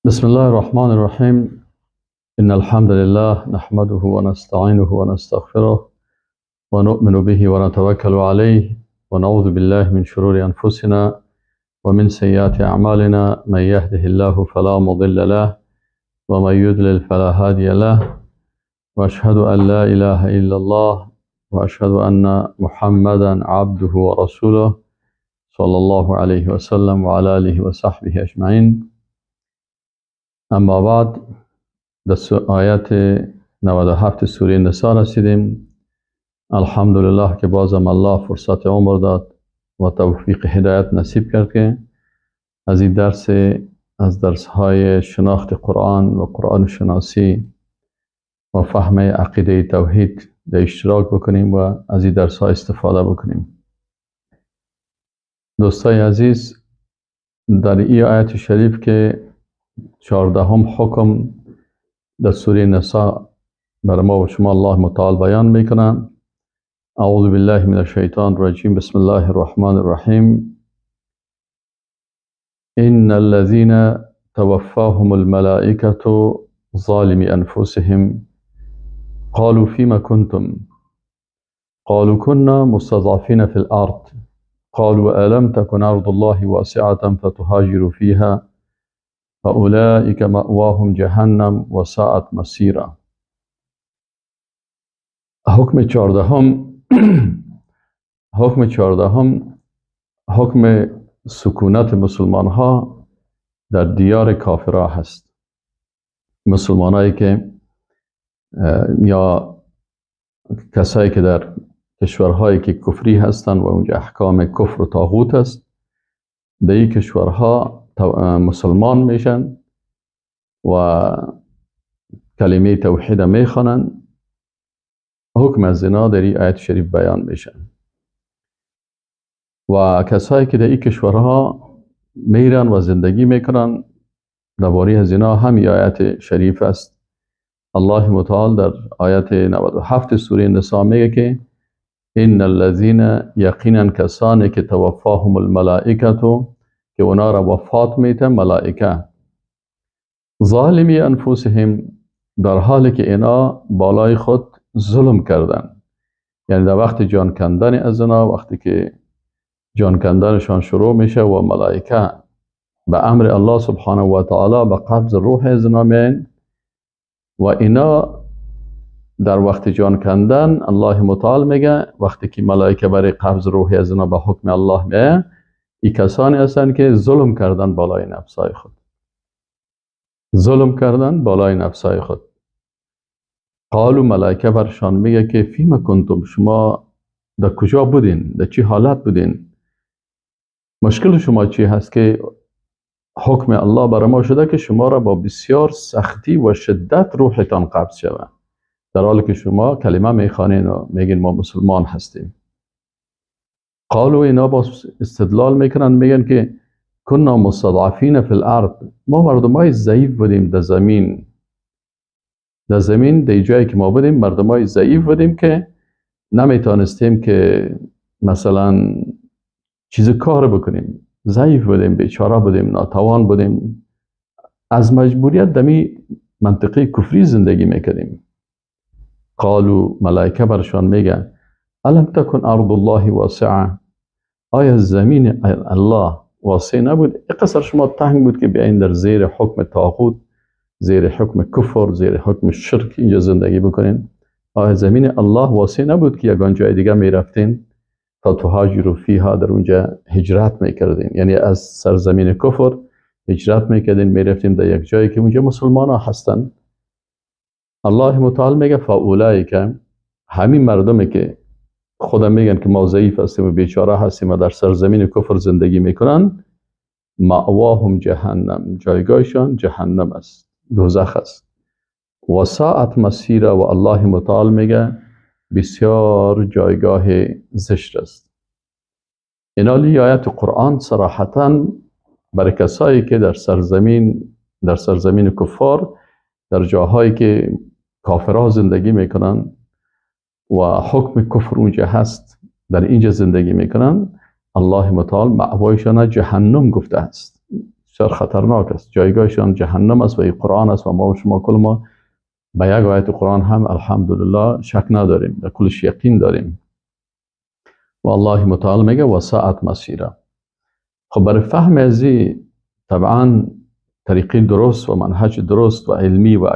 بسم الله الرحمن الرحیم. إن الحمد لله نحمده ونستعينه ونستغفره ونؤمن به ونتوكل عليه ونعوذ بالله من شرور أنفسنا ومن سيئات أعمالنا. من يهده الله فلا مضل له ومن يضلل فلا هادي له، وأشهد أن لا إله إلا الله وأشهد أن محمدا عبده ورسوله صلى الله عليه وسلم وعلى آله وصحبه أجمعين. اما بعد، در آیت 97 سوره نساء رسیدیم. الحمدلله که بازم الله فرصت عمر داد و توفیق هدایت نصیب کرد که از این درس، از درس های شناخت قرآن و قرآن شناسی و فهم عقیده توحید در اشتراک بکنیم و از این درس ها استفاده بکنیم. دوستای عزیز، در این آیت شریف که 14 حکم در سوره نساء بر ما و شما الله متعال بیان میکنه، اعوذ بالله من الشیطان الرجیم، بسم الله الرحمن الرحیم. ان الذين توفاهم الملائكة ظالمي انفسهم قالوا فيما كنتم قالوا كنا مستضعفين في الارض قالوا ألم تكن أرض الله واسعة فتهاجروا فيها فأولئك مأواهم جهنم وساءت مصيرا. حکم 14، حکم 14، حکم سکونت مسلمان ها در دیار کافرها هست. مسلمان که یا کسایی که در کشورهایی که کفری هستند و اونجا احکام کفر و طاغوت است، در این کشورها مسلمان میشن و کلمه توحید میخوانن، حکم از زنا در این آیت شریف بیان میشن. و کسایی که در این کشورها میرن و زندگی میکنن، درباره زنا هم آیت شریف است. الله متعال در آیت 97 سوره نساء میگه که ان الذين، یقینا کسانی که توفاهم الملائکه، که اونا را وفات میته ملائکه، ظالمی انفسهم، در حالی که اینا بالای خود ظلم کردن، یعنی در وقت جان کندن از اینا، وقتی که جان کندنشان شروع میشه و ملائکه به امر الله سبحانه و تعالی به قبض روح از اینا میان و اینا در وقت جان کندن، الله متعال میگه وقتی که ملائکه برای قبض روح از اینا به حکم الله میه، ای کسانی هستند که ظلم کردن بالای نفسای خود، ظلم کردن بالای نفسای خود. قالوا، ملائکه برشان میگه که فیما کنتم، شما در کجا بودین؟ در چی حالت بودین؟ مشکل شما چی هست که حکم الله برای ما شده که شما را با بسیار سختی و شدت روحتان قبض شود، در حالی که شما کلمه میخوانین و میگین ما مسلمان هستیم؟ قالوا، اینا با استدلال میکنن، میگن که كنا مستضعفین فی الارض، ما مردمای ضعیف بودیم در زمین. در زمین، در جایی که ما بودیم، مردمای ضعیف بودیم که نمیتونستیم که مثلا چیز کار بکنیم. ضعیف بودیم، بیچاره بودیم، ناتوان بودیم، از مجبوریت دمی منطقه کفری زندگی میکردیم. قالوا، ملائکه برشان میگن الم تکن ارض الله واسعه، آیا زمین الله واسع نبود؟ اقصر شما تنگ بود که بیاین در زیر حکم طاغوت، زیر حکم کفر، زیر حکم شرک اینجا زندگی بکنین؟ آیا زمین الله واسع نبود که یگان جای دیگه میرفتین؟ فتهاجروا فیها، در اونجا هجرت میکردین، یعنی از سرزمین کفر هجرت میکردین، میرفتیم در یک جایی که اونجا مسلمان ها هستن. الله متعال میگه فاولئک، همین مردمی که خودم میگن که ما ضعیف هستیم و بیچاره هستیم و در سرزمین کفر زندگی میکنن، مأواهم جهنم، جایگاهشان جهنم است، دوزخ است. و ساءت مصیرا، و الله متعال میگه بسیار جایگاه زشت است. اینالی آیت قرآن صراحتا برای کسایی که در سرزمین کفار، در جاهایی که کافرها زندگی میکنن و حکم کفر اونجا هست، در اینجا زندگی میکنن، الله متعال مأوایشان جهنم گفته است. بسیار خطرناک است. جایگاهشان جهنم است و این قرآن است و ما و شما کل ما به یک آیت قرآن هم الحمدلله شک نداریم، در کلش یقین داریم. و الله متعال میگه و ساعت مسیره. خب برای فهم از طبعا طریقی درست و منهج درست و علمی و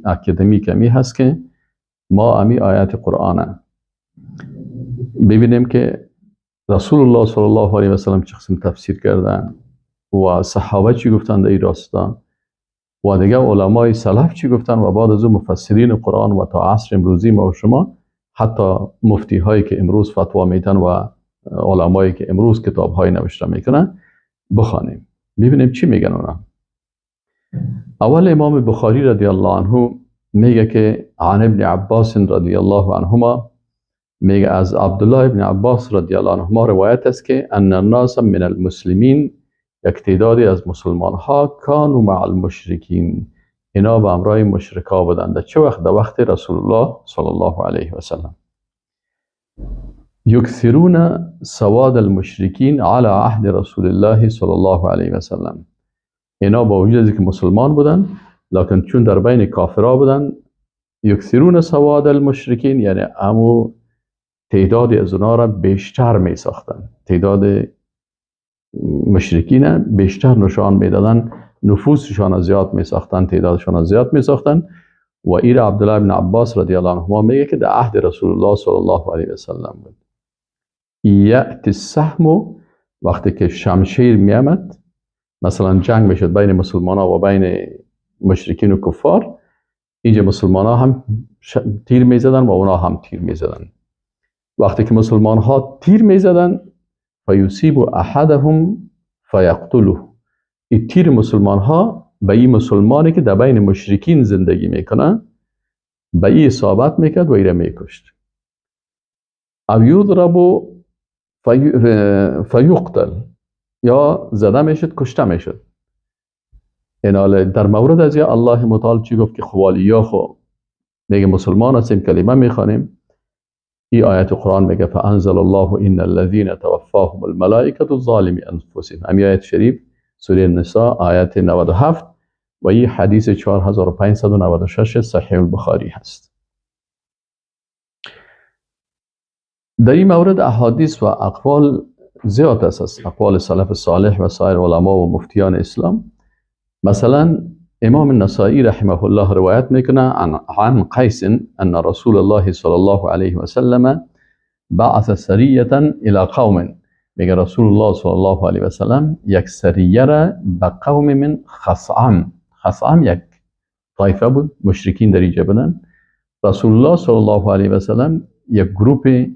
اکادمیک امی هست که ما امی آیات قرآن ببینیم که رسول الله صلی الله علیه و سلم چه قسم تفسیر کردن و صحابه چی گفتن در این راستا و دیگه علمای سلف چی گفتن و بعد از اون مفسرین قرآن و تا عصر امروزی ما و شما، حتی مفتی هایی که امروز فتوا میتن و علمایی که امروز کتاب های نوشته میکنن بخوانیم ببینیم چی میگن اونا. اول امام بخاری رضی الله عنه میگه که عن ابن عباس رضی الله عنهما، میگه از عبدالله ابن عباس رضی الله عنهما روایت است که ان الناس من المسلمین، یک تعدادی از مسلمان ها، کانوا مع المشرکین، اینا به همراه مشرکا بودند. در چه وقت؟ در وقت رسول الله صلی الله علیه و سلم. یکثرون سواد المشرکین علی عهد رسول الله صلی الله علیه و سلم. اینا با وجود از اینکه مسلمان بودن، لکن چون در بین کافرها بودن، یکثرون سواد المشرکین یعنی امو تعدادی از اونا را بیشتر می ساختن، تعداد مشرکین بیشتر نشان میدادن، نفوسشان زیاد می ساختن، تعدادشان زیاد می ساختن. و ایر عبدالله بن عباس رضی الله عنهما میگه که در عهد رسول الله صلی الله علیه و سلم بود. یأتی السهم، وقتی که شمشیر میامد، مثلا جنگ میشد بین مسلمان ها و بین مشرکین و کفار، اینجا مسلمان ها هم تیر میزدن و اونا هم تیر میزدن. وقتی که مسلمان ها تیر میزدن، فیصیب احدهم فیقتله، این تیر مسلمان ها به این مسلمانی که در بین مشرکین زندگی میکنه به این اصابت میکرد و ایره میکشت. او یضرب فیقتل، یا زده میشد کشته میشد. اینال در مورد از یا الله متعال چی گفت که خوالی خو میگه مسلمان هستیم، کلمه میخوانیم. این آیت قرآن میگه فانزل الله ان الذين توفاهم الملائکه ظالمی انفسهم. امی آیت شریف سوره النساء آیت 97 و این حدیث 4596 صحیح البخاری هست. در این مورد احادیث و اقوال زیاد است، اقوال سلف صالح و سایر علما و مفتیان اسلام. مثلا امام النسائی رحمه الله روایت میکنه عن قیس ان رسول الله صلی الله علیه و سلم بعث سریة الى قوم، میگه رسول الله صلی الله علیه و سلم یک سریه را به قوم من خثعم، خثعم یک طایفه بود، مشرکین در اینجا بودن. رسول الله صلی الله علیه و سلم یک گروپ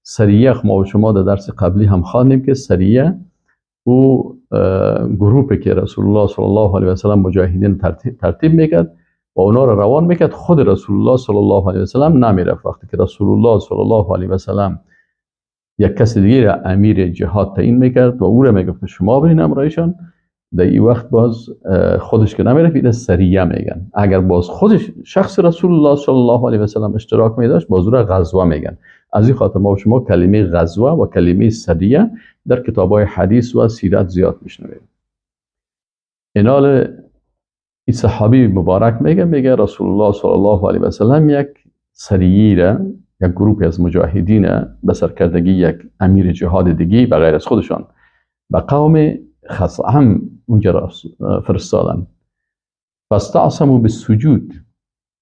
سریه، ما و شما در درس قبلی هم خواندیم که سریه او گروپی که رسول الله صلی الله علیه و سلم مجاهدین ترتیب میکرد و اونا را روان میکرد، خود رسول الله صلی الله علیه و سلم نمیرفت. وقتی که رسول الله صلی الله علیه و سلم یک کس دیگه را امیر جهاد تعیین میکرد و او را میگفت که شما برین امرایشان، در این وقت باز خودش که نمیرفت، این سریه میگن. اگر باز خودش شخص رسول الله صلی الله علیه و سلم اشتراک میداشت، باز او را غزوه میگن. از این خاطر ما و شما کلمه غزوه و کلمه سریه در کتاب‌های حدیث و سیرت زیاد میشنویم. اینال این صحابی مبارک میگه رسول الله صلی الله علیه و سلم یک سریه را، یک گروپی از مجاهدین به سرکردگی یک امیر جهاد دیگه به غیر از خودشان به قوم خثعم اونجا را فرستادن. فاستعصموا بالسجود،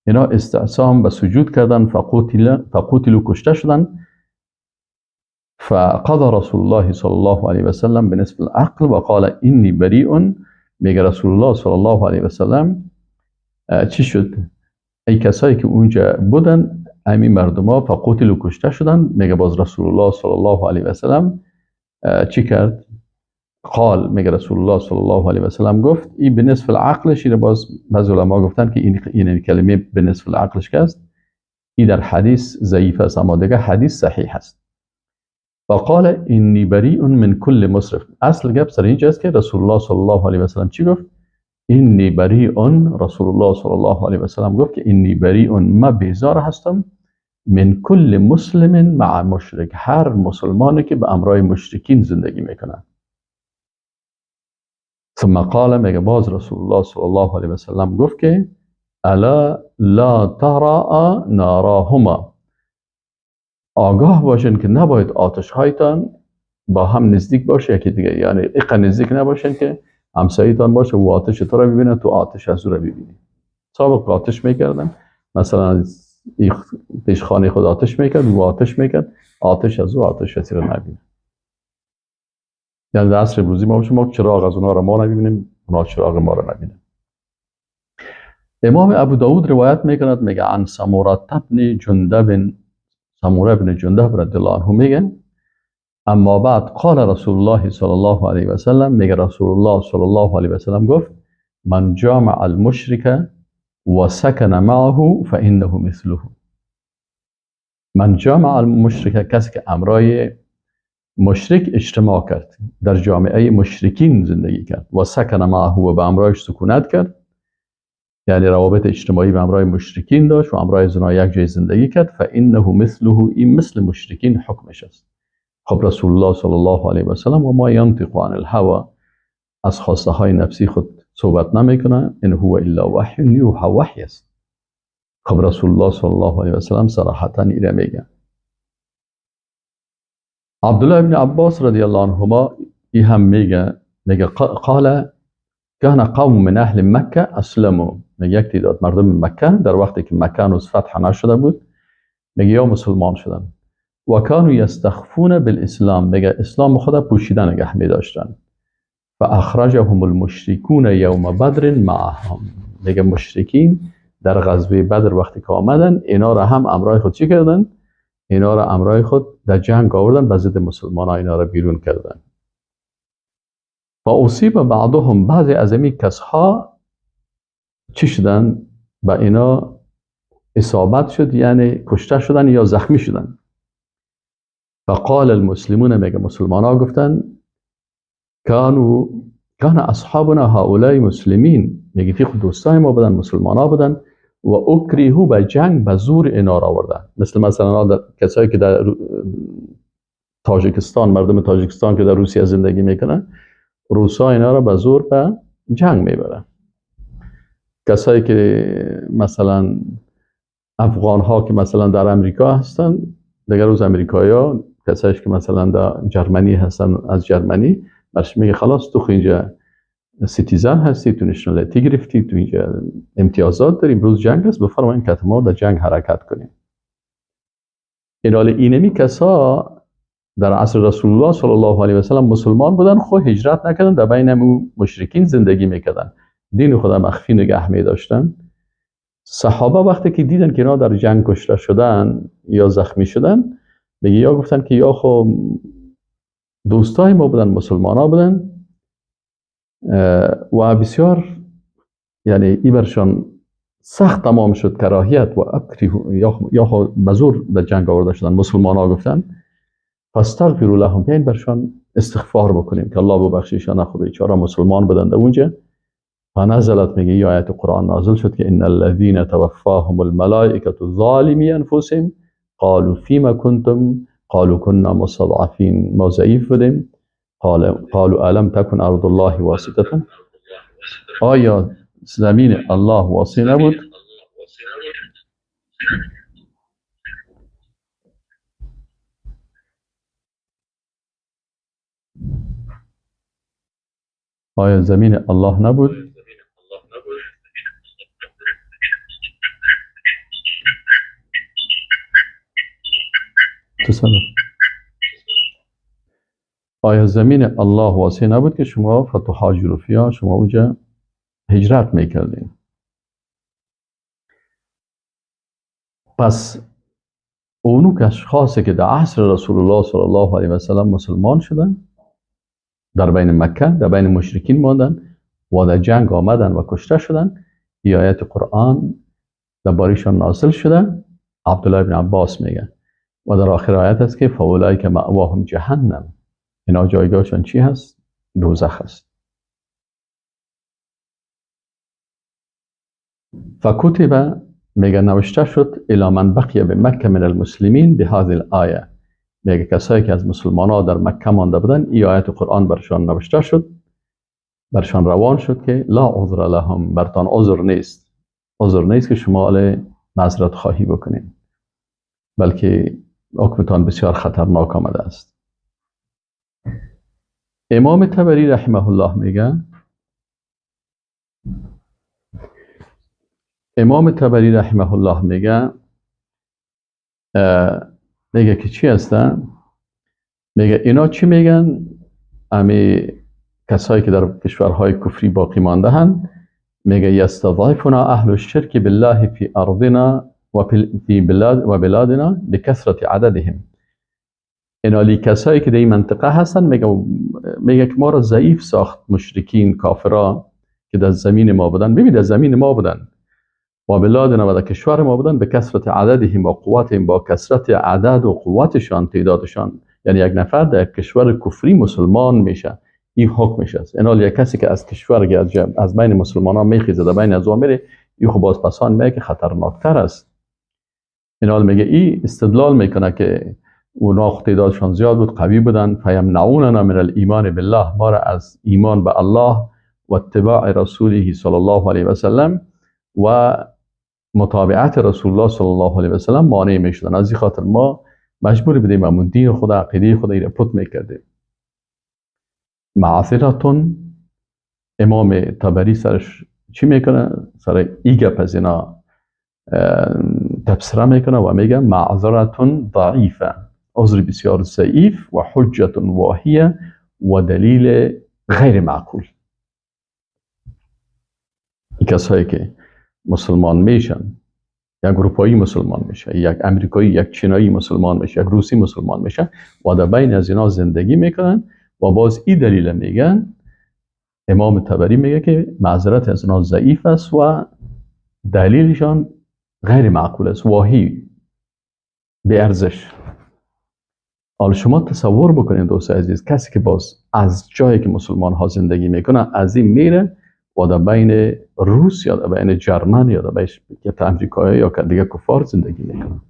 اینا استعصام به سجود کردن، فقتلوا کشته شدن. فقضى رسول الله صلی الله علیه و سلم بنصف العقل و قال انی بریء. میگه رسول الله صلی الله علیه و سلم چی شد؟ ای کسایی که اونجا بودن همین مردم ها فقتلوا کشته شدن. میگه باز رسول الله صلی الله علیه و سلم چی کرد؟ قال، میگه رسول الله صلی الله علیه و سلم گفت این به نصف العقلش، اینو باز بعضی علما گفتن که این کلمه به نصف العقلش که است این در حدیث ضعیف است، اما دیگه حدیث صحیح است. و قال انی بریء من کل مسرف. اصل گپ سر اینجاست که رسول الله صلی الله علیه و سلم چی گفت؟ انی بریء. رسول الله صلی الله علیه و سلم گفت که انی بریء، ما بیزار هستم، من کل مسلم مع مشرک، هر مسلمانی که به امرای مشرکین زندگی میکنه. ثم قال، میگه باز رسول الله صلی الله علیه و سلم گفت که الا لا تراء ناراهما، آگاه باشین که نباید آتش هایتان با هم نزدیک باشه یکی دیگه، یعنی ایقا نزدیک نباشین که همسایه‌تان باشه و آتش تو را ببینه، تو آتش از او را ببینی. سابق آتش میکردن، مثلا پیش خانه خود آتش میکرد و آتش میکرد، آتش از او آتش از را نبینه. یعنی در عصر امروزی ما شما چراغ از اونها را ما نبینیم، اونها چراغ ما را نبینن. امام ابو داود روایت میکند، میگه عن سموره بن جندب، سموره بن جندب رضی الله عنه میگه اما بعد قال رسول الله صلی الله علیه و سلم، میگه رسول الله صلی الله علیه و سلم گفت من جامع المشرک و سکن معه فانه مثله. من جامع المشرک، کسی که امرای مشرک اجتماع کرد، در جامعه مشرکین زندگی کرد، و سکن معه و به امرایش سکونت کرد، یعنی روابط اجتماعی به امرای مشرکین داشت و امرای زنا یک جای زندگی کرد، فانه مثله، این مثل مشرکین حکمش است. خب رسول الله صلی الله علیه و سلم و ما ینطق عن الهوى، از خواسته های نفسی خود صحبت نمیکنه، ان هو الا وحی یوحى، وحی است. خب رسول الله صلی الله علیه و سلم صراحتا ایره میگه. عبدالله ابن عباس رضی الله عنهما ای هم میگه، میگه قال کان قوم من اهل مکه اسلموا، میگه یک تعداد مردم مکه در وقتی که مکه هنوز فتح نشده بود، میگه یا مسلمان شدن، و کانوا یستخفون بالاسلام، میگه اسلام خود پوشیده نگه می داشتن. فاخرجهم المشرکون یوم بدر معهم، میگه مشرکین در غزوه بدر وقتی که آمدن اینا را هم امرای خود چی کردن؟ اینا را امرای خود در جنگ آوردن، به ضد مسلمان ها اینا را بیرون کردن. و اصیب بعضهم، بعضی از این کسها چی شدن؟ به اینا اصابت شد، یعنی کشته شدن یا زخمی شدن. فقال المسلمون، میگه مسلمان ها گفتن کان اصحابنا هؤلاء مسلمین، میگه تی خود دوستای ما بودن، مسلمان ها بودن، و اکریهو، به جنگ به زور اینا را آوردن. مثل مثلا کسایی که در تاجیکستان، مردم تاجیکستان که در روسیه زندگی میکنن، روسا اینا را به زور به جنگ میبرن. کسایی که مثلا افغان ها که مثلا در امریکا هستن، دیگر روز امریکایا، کسایی که مثلا در جرمنی هستن، از جرمنی برش میگه خلاص تو اینجا citizen هستی، تو nationality گرفتی، تو اینجا امتیازات داری، امروز جنگ است، بفرمایید که ما در جنگ حرکت کنیم. این حال اینمی کسا در عصر رسول الله صلی الله علیه و سلم مسلمان بودن، خو هجرت نکردن، در بین مشرکین زندگی میکردن، دین خدا مخفی نگه می داشتن. صحابه وقتی که دیدن که اینا در جنگ کشته شدن یا زخمی شدن، میگه یا گفتن که یا خو دوستای ما بودن، مسلمان ها بودن، و بسیار یعنی ای برشان سخت تمام شد کراهیت و اکری، یا خو به زور در جنگ آورده شدن. مسلمان ها گفتن فاستغفروا لهم، بیاین برشان استغفار بکنیم که الله ببخشیشان، خب بیچاره مسلمان بودن در اونجا. فنزلت، میگه ای آیت قرآن نازل شد که ان الذين توفاهم الملائکه ظالمی انفسهم قالوا فيما كنتم قالوا كنا مستضعفين، ما ضعیف بودیم. قالوا الم تكن ارض الله واسعه، آیا زمین الله واسع نبود؟ آیا زمین الله نبود؟ آیا زمین الله واسع نبود که شما فتحاجروا فیها، شما اونجا هجرت میکردین؟ پس اونو که اشخاصی که در عصر رسول الله صلی الله علیه و سلم مسلمان شدن، در بین مکه، در بین مشرکین ماندن و در جنگ آمدن و کشته شدن، ای آیت قرآن در بارشان نازل شده. عبدالله بن عباس میگه و در آخر آیت است که فاولئک مأواهم جهنم، اینا جایگاهشان چی هست؟ دوزخ است. فکتب، میگه نوشته شد الی من بقی به مکه من المسلمین بهذه الآیه، میگه کسایی که از مسلمان ها در مکه مانده بودن ای آیت قرآن برشان نوشته شد. برشان روان شد که لا عذر لهم، برتان عذر نیست، عذر نیست که شما معذرت خواهی بکنین، بلکه حکمتان بسیار خطرناک آمده است. امام طبری رحمه الله میگه، امام طبری رحمه الله میگه، میگه که چی هستن؟ میگه اینا چی میگن؟ امی کسایی که در کشورهای کفری باقی مانده هن، میگه یستضعفنا اهل الشرک بالله فی ارضنا و فی بلاد و بلادنا بکثرت عددهم. اینالی کسایی که در این منطقه هستن، میگه که ما را ضعیف ساخت مشرکین کافرا که در زمین ما بودن. ببین در زمین ما بودن و بلادنا و در کشور ما بودن، به کثرت عددهم و قوتهم، با کثرت عدد و قوتشان، تعدادشان. یعنی یک نفر در کشور کفری مسلمان میشه، این حکمش است. اینال یک کسی که از کشور از بین مسلمان ها میخیزه در بین از میره، این خب باز پسان میگه که خطرناکتر است. اینال میگه این استدلال میکنه که اونا تعدادشان زیاد بود، قوی بودن. فیمنعوننا من الایمان بالله، ما را از ایمان به الله و اتباع رسوله صلی الله علیه و سلم و متابعت رسول الله صلی الله علیه و سلم مانع میشدن. از این خاطر ما مجبور بودیم همون دین خود، عقیده خود را پت میکردیم. معذرتون، امام طبری سرش چی میکنه؟ سر ای گپ از اینا تبصره میکنه و میگه معذرتون ضعیفه، عذر بسیار ضعیف و حجت واهیه و دلیل غیر معقول. این کسایی که مسلمان میشن، یک اروپایی مسلمان میشه، یک امریکایی، یک چینایی مسلمان میشه، یک روسی مسلمان میشه و در بین از اینا زندگی میکنن و باز این دلیل میگن، امام طبری میگه که معذرت از اینا ضعیف است و دلیلشان غیر معقول است، واهی، بی ارزش. حالا شما تصور بکنید دوست عزیز، کسی که باز از جایی که مسلمان ها زندگی میکنن از این میره و در بین روس یا در بین جرمن یا در بین امریکایی یا دیگه کفار زندگی میکنن.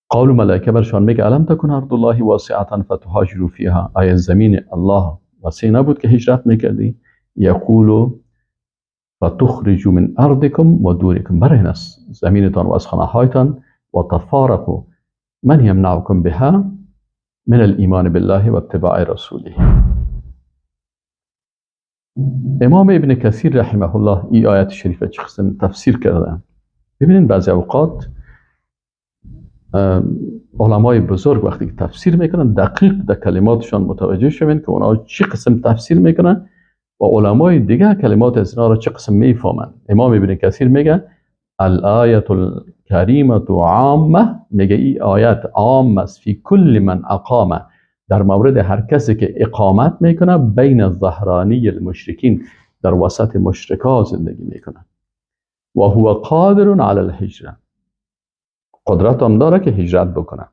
قالوا ملائکه برشان میگه الم تکن ارض الله واسعه فتهاجروا فیها، آیا زمین الله واسع نبود که هجرت میکردی؟ یقول فتخرجوا من ارضکم و دورکم، برهن از زمینتان و از خانه هایتان، و تفارقوا من یمنعکم بها من الایمان بالله و اتباع رسوله. امام ابن کثیر رحمه الله ای آیت شریفه چه قسم تفسیر کرده. ببینید بعضی اوقات علمای بزرگ وقتی که تفسیر میکنن دقیق در کلماتشان متوجه شوین که اونها چه قسم تفسیر میکنن و علمای دیگه کلمات از اینا را چه قسم میفهمن. امام ابن کثیر میگه الآیة الکریمة عامه، میگه ای آیت عام است، فی کل من اقامه، در مورد هر کسی که اقامت میکنه، بین الظهرانی المشرکین، در وسط مشرکا زندگی میکنه، و هو قادر علی الهجره، قدرت هم داره که هجرت بکنه،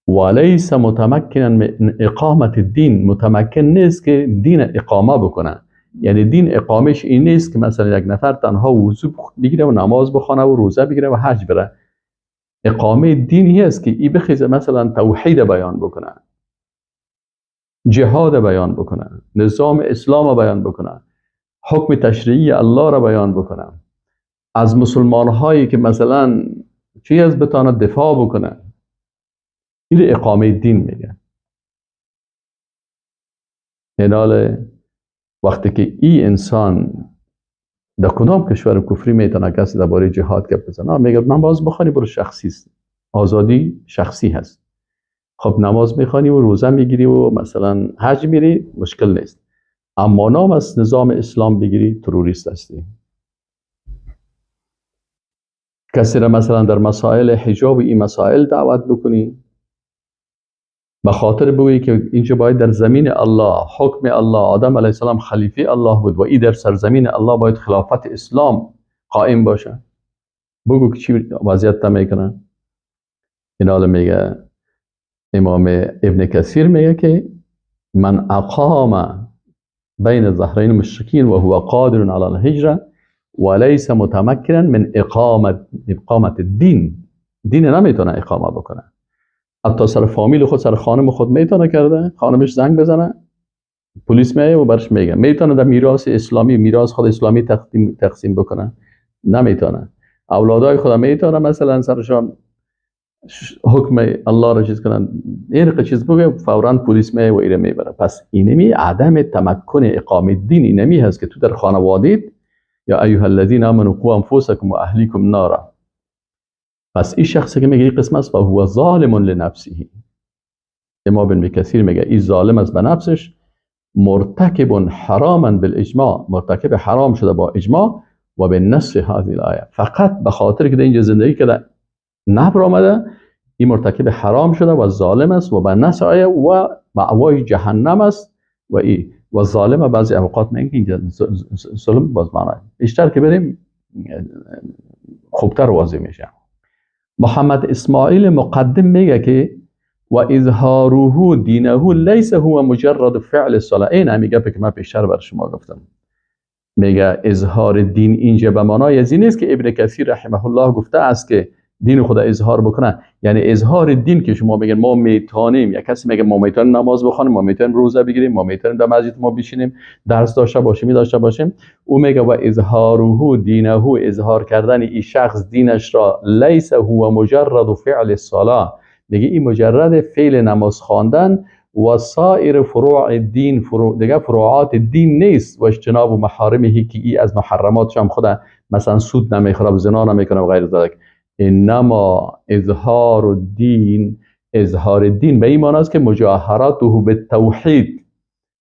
و لیس متمکنا من اقامت الدین، متمکن نیست که دین اقامه بکنه. یعنی دین اقامش این نیست که مثلا یک نفر تنها وضو بگیره و نماز بخونه و روزه بگیره و حج بره. اقامه دینی است که ای بخیزه مثلا توحید بیان بکنه، جهاد بیان بکنه، نظام اسلام بیان بکنه، حکم تشریعی الله را بیان بکنه، از مسلمان هایی که مثلا چی از بتانه دفاع بکنه. این اقامه دین میگه. هنال وقتی که ای انسان در کدام کشور کفری میتونه کسی درباره جهاد گپ بزنه، میگه نماز بخوانی برو شخصی است، آزادی شخصی هست. خب نماز میخوانی و روزه میگیری و مثلا حج میری، مشکل نیست. اما نام از نظام اسلام بگیری، تروریست هستی. کسی را مثلا در مسائل حجاب و این مسائل دعوت بکنی، به خاطر بگویی که اینجا باید در زمین الله، حکم الله، آدم علیه السلام خلیفه الله بود و ای در سرزمین الله باید خلافت اسلام قائم باشه، بگو که چی وضعیت میکنه. این حالا میگه امام ابن کثیر میگه که من اقام بین ظهرین المشرکین و هو قادر علی الهجره وليس متمکنا من اقامت الدین، دین نمیتونه اقامه بکنه. حتی سر فامیل خود، سر خانم خود میتونه کرده، خانمش زنگ بزنه پلیس میایه و برش میگه. میتونه در میراث اسلامی، میراث خود اسلامی تقسیم بکنه؟ نمیتونه. اولادای خود میتونه مثلا سرشان حکم الله را چیز کنن؟ این چیز بگه، فورا پلیس میایه و ایره میبره. پس اینمی عدم تمکن اقامه دین اینمی هست که تو در خانوادیت، یا ایها الذین آمنوا قوا انفسکم و اهلیکم نارا. پس این شخصی که میگه این قسم است و هو ظالم لنفسه، امام ابن کثیر میگه این ظالم است به نفسش، مرتکب حراما بالاجماع، مرتکب حرام شده با اجماع و به نص هذه الآیه. فقط به خاطر که در اینجا زندگی کرده نبر آمده، این مرتکب حرام شده و ظالم است و به نص آیه و مأوای جهنم است. و ای و ظالم بعضی اوقات میگن اینجا ظلم باز معنی بیشتر که بریم خوبتر واضح میشه. محمد اسماعیل مقدم میگه که و اظهاره دینه لیس هو مجرد فعل الصلاه. این همی گپی که من پیشتر بر شما گفتم. میگه اظهار دین اینجا به معنای از این نیست که ابن کثیر رحمه الله گفته است که دین خدا اظهار بکنه. یعنی اظهار دین که شما میگن ما میتونیم، یا کسی میگه ما میتونیم نماز بخوانیم، ما میتونیم روزه بگیریم، ما میتونیم در مسجد ما بشینیم درس داشته باشیم، داشته باشیم. او میگه و اظهاره دینه، اظهار کردن این شخص دینش را، لیس هو مجرد فعل الصلاه، میگه این مجرد فعل نماز خواندن و سایر فروع دین، دیگه فروعات دین نیست، و اجتناب و محارمه که ای از محرماتش هم خدا مثلا سود نمیخوره و زنا نمیکنه و غیر ذلک. انما اظهار الدین، اظهار دین به این معنی است که مجاهراته بالتوحید،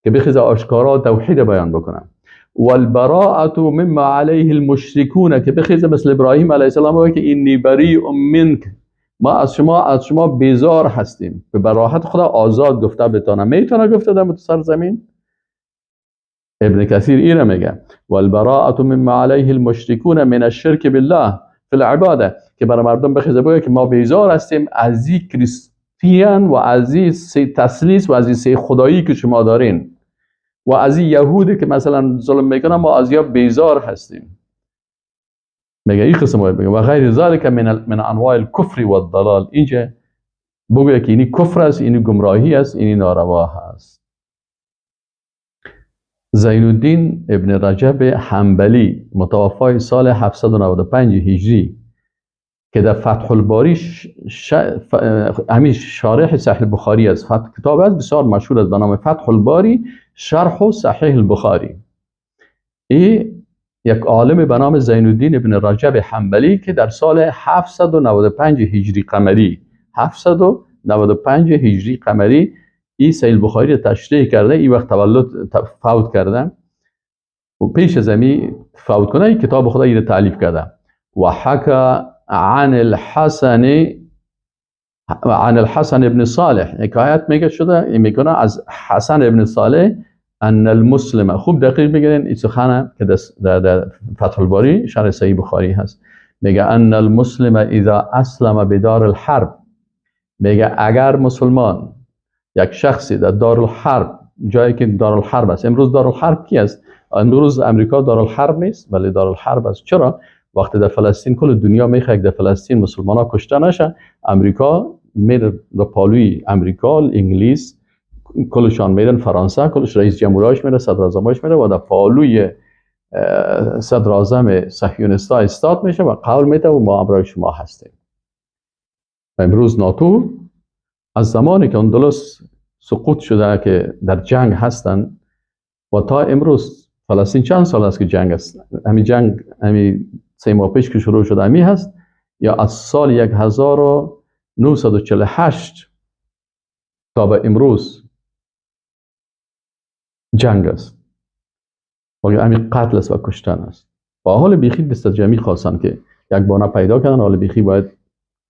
که بخیز آشکارا توحید بیان بکنه، والبراءة مما علیه المشرکون، که بخیز مثل ابراهیم علیه السلام بگه که انی بریء منک، ما از شما بیزار هستیم. به براحت خدا آزاد گفته بتانه، میتونه گفته در سرزمین. ابن کثیر ایره میگه والبراءة مما علیه المشرکون من الشرک بالله فی العباده، که برای مردم بخیزه بگه که ما بیزار هستیم از این کریستیان و از این سه تثلیث و از این سه خدایی که شما دارین و از این یهودی که مثلا ظلم میکنن، ما از یا بیزار هستیم. میگه این قسم باید بگه و غیر ذلک من انواع الکفر والضلال. اینجا بگه که اینی کفر است، اینی گمراهی است، اینی ناروا هست. زین الدین ابن رجب حنبلی متوفای سال 795 هجری که در فتح الباری همین شارح صحیح البخاری است، کتاب است بسیار مشهور است به نام فتح الباری شرح صحیح البخاری. ای یک عالم به نام زین الدین ابن رجب حنبلی که در سال 795 هجری قمری، 795 هجری قمری ای صحیح البخاری را تشریح کرده. ای وقت تولد فوت کرده و پیش از امی فوت کنه ای کتاب خدا ای را تالیف کرده. و حکا عن الحسن ابن صالح، حکایت میگه شده میکنه از حسن ابن صالح ان المسلم، خوب دقیق بگیرین این سخنه که در فتح الباری شرح صحیح بخاری هست. میگه ان المسلم اذا اسلم بدار الحرب، میگه اگر مسلمان یک شخصی در دارالحرب، جایی که دارالحرب است، امروز دارالحرب کی است؟ امروز امریکا دارالحرب نیست ولی دارالحرب است. چرا؟ وقتی در فلسطین کل دنیا میخواد در فلسطین مسلمان ها کشته نشه، امریکا میره در پالوی امریکا، انگلیس کلشان میرن، فرانسه کلش رئیس جمهوراش میره، صدر اعظماش میره و در پالوی صدر اعظم صهیونیستا استاد میشه و قول میده و ما همراه شما هستیم. و امروز ناتو از زمانی که اندلس سقوط شده که در جنگ هستن و تا امروز فلسطین چند سال است که جنگ است، همین جنگ همین 3 ماه پیش که شروع شده همی هست، یا از سال 1948 تا به امروز جنگ است و همین قتل است و کشتن است. و حال بیخی دست جمعی خواستن که یک بانه پیدا کردن، حال بیخی باید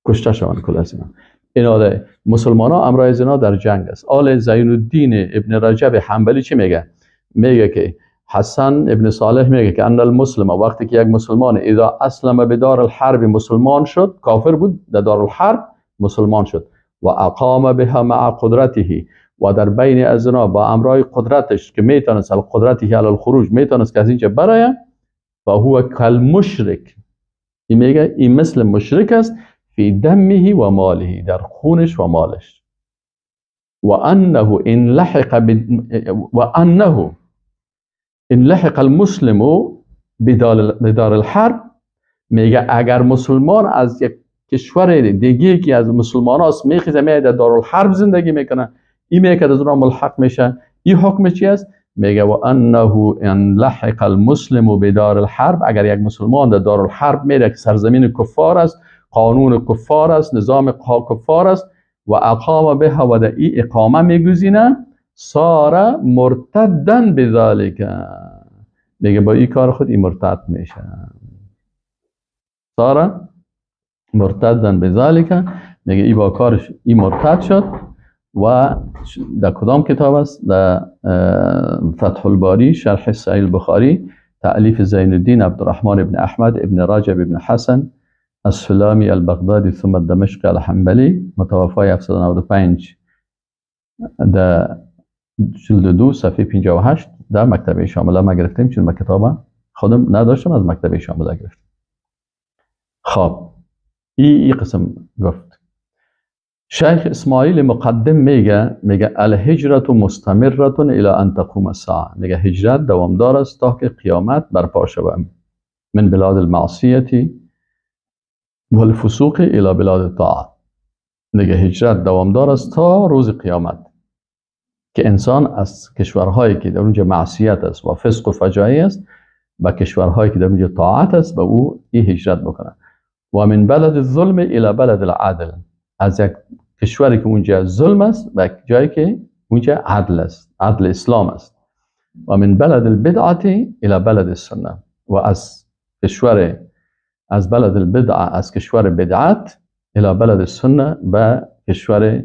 کشته شوند کل از اینا. این آله مسلمان ها امرای زنا در جنگ است. آل زین الدین ابن رجب حنبلی چی میگه؟ میگه که حسن ابن صالح میگه که ان المسلم، وقتی که یک مسلمان اذا اسلم به دار الحرب مسلمان شد، کافر بود در دار الحرب مسلمان شد، و اقام بها مع قدرته، و در بین ازنا با امرای قدرتش که میتونست قدرته علی الخروج، میتونست که از اینجا برایه، و هو کالمشرک، این میگه این مثل مشرک است، فی دمه و ماله، در خونش و مالش. و انه ان لحق و انه ان لحق المسلم بدار الحرب. میگه اگر مسلمان از یک کشور دیگه که از مسلمان هاست میخیزه میاد در دارالحرب زندگی میکنه، این میگه از اونها ملحق میشه، این حکم چی است؟ میگه و انه ان لحق المسلم بدار الحرب، اگر یک مسلمان در دارالحرب میره که سرزمین کفار است، قانون کفار است، نظام کفار است، و اقام بها و در ای اقامه میگزینه، صار مرتدا بذلك. میگه با این کار خود این مرتد میشه، صار مرتدا بذلك. میگه ای با کارش ای مرتد شد. و در کدام کتاب است؟ در فتح الباری شرح صحیح البخاری تألیف زین الدین عبدالرحمن ابن احمد ابن رجب ابن حسن السلامی البغدادی ثم الدمشقی الحنبلی متوفای 795 در جلد 2 صفحه 58 در مکتبه شامله ما گرفتیم، چون ما کتاب خودم نداشتم از مکتبه شامله گرفتم. خب ای قسم گفت. شیخ اسماعیل مقدم میگه الهجرت مستمرة الى ان تقوم الساعه. میگه هجرت دوامدار است تا که قیامت برپا شود. من بلاد المعصیة والفسوق الى بلاد الطاعه. میگه هجرت دوامدار است تا روز قیامت که انسان از کشورهایی که در اونجا معصیت است و فسق و فجایع است به کشورهایی که در اونجا طاعت است به او این هجرت بکنه. و من بلد الظلم الى بلد العدل، از یک کشوری که اونجا ظلم است به جایی که اونجا عدل است، عدل اسلام است. و من بلد البدعة الى بلد السنه، و از کشور از بلد البدعه از کشور بدعت الى بلد السنه به کشور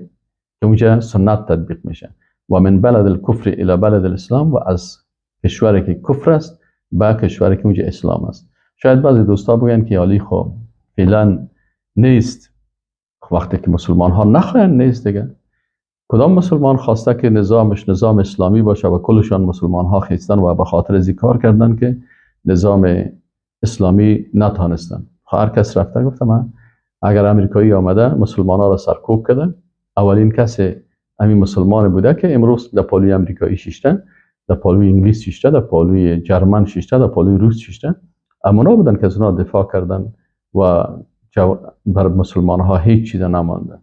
که اونجا سنت تطبیق میشه. و من بلد الکفر الى بلد الاسلام، و از کشوری که کفر است به کشوری که اونجا اسلام است. شاید بعضی دوستا بگن که عالی خب فعلا نیست، وقتی که مسلمان ها نخواهند نیست دیگه. کدام مسلمان خواسته که نظامش نظام اسلامی باشه و کلشان مسلمان ها خیستن و به خاطر ازی کار کردن که نظام اسلامی نتانستن. خب هر کس رفته گفته من اگر امریکایی آمده مسلمان ها را سرکوب کرده، اولین کس همین مسلمان بوده که امروز در پالوی امریکایی شیشته، در پالوی انگلیس شیشته، در پالوی جرمن شیشته، در پالوی روس شیشته. امونا بودن که از اونا دفاع کردن و بر مسلمان ها هیچ چیز نمانده.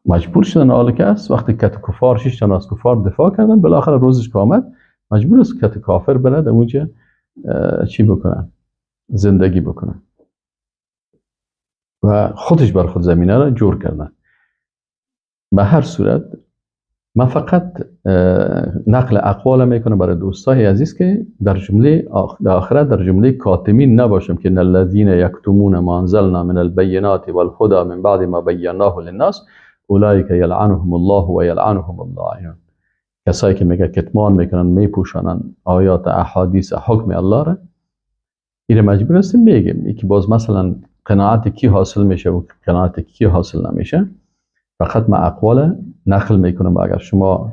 مجبور شدن حالا که است وقتی کت کفار شیشتن از کفار دفاع کردن، بالاخره روزش که آمد مجبور است کت کافر بره در اونجا چی بکنن، زندگی بکنن و خودش بر خود زمینه را جور کردن. به هر صورت من فقط نقل اقوال میکنم برای دوستای عزیز که در جمله در آخرت در جمله کاتمین نباشم که الذین یکتمون ما انزلنا من البینات والهدى من بعد ما بیناه للناس اولئک یلعنهم الله و یلعنهم اللاعنون. کسایی که میگه کتمان میکنن، میپوشانن آیات احادیث حکم الله را، این مجبور هستیم بگیم. یکی باز مثلا قناعت کی حاصل میشه و قناعت کی حاصل نمیشه، فقط من اقوال نقل میکنم. اگر شما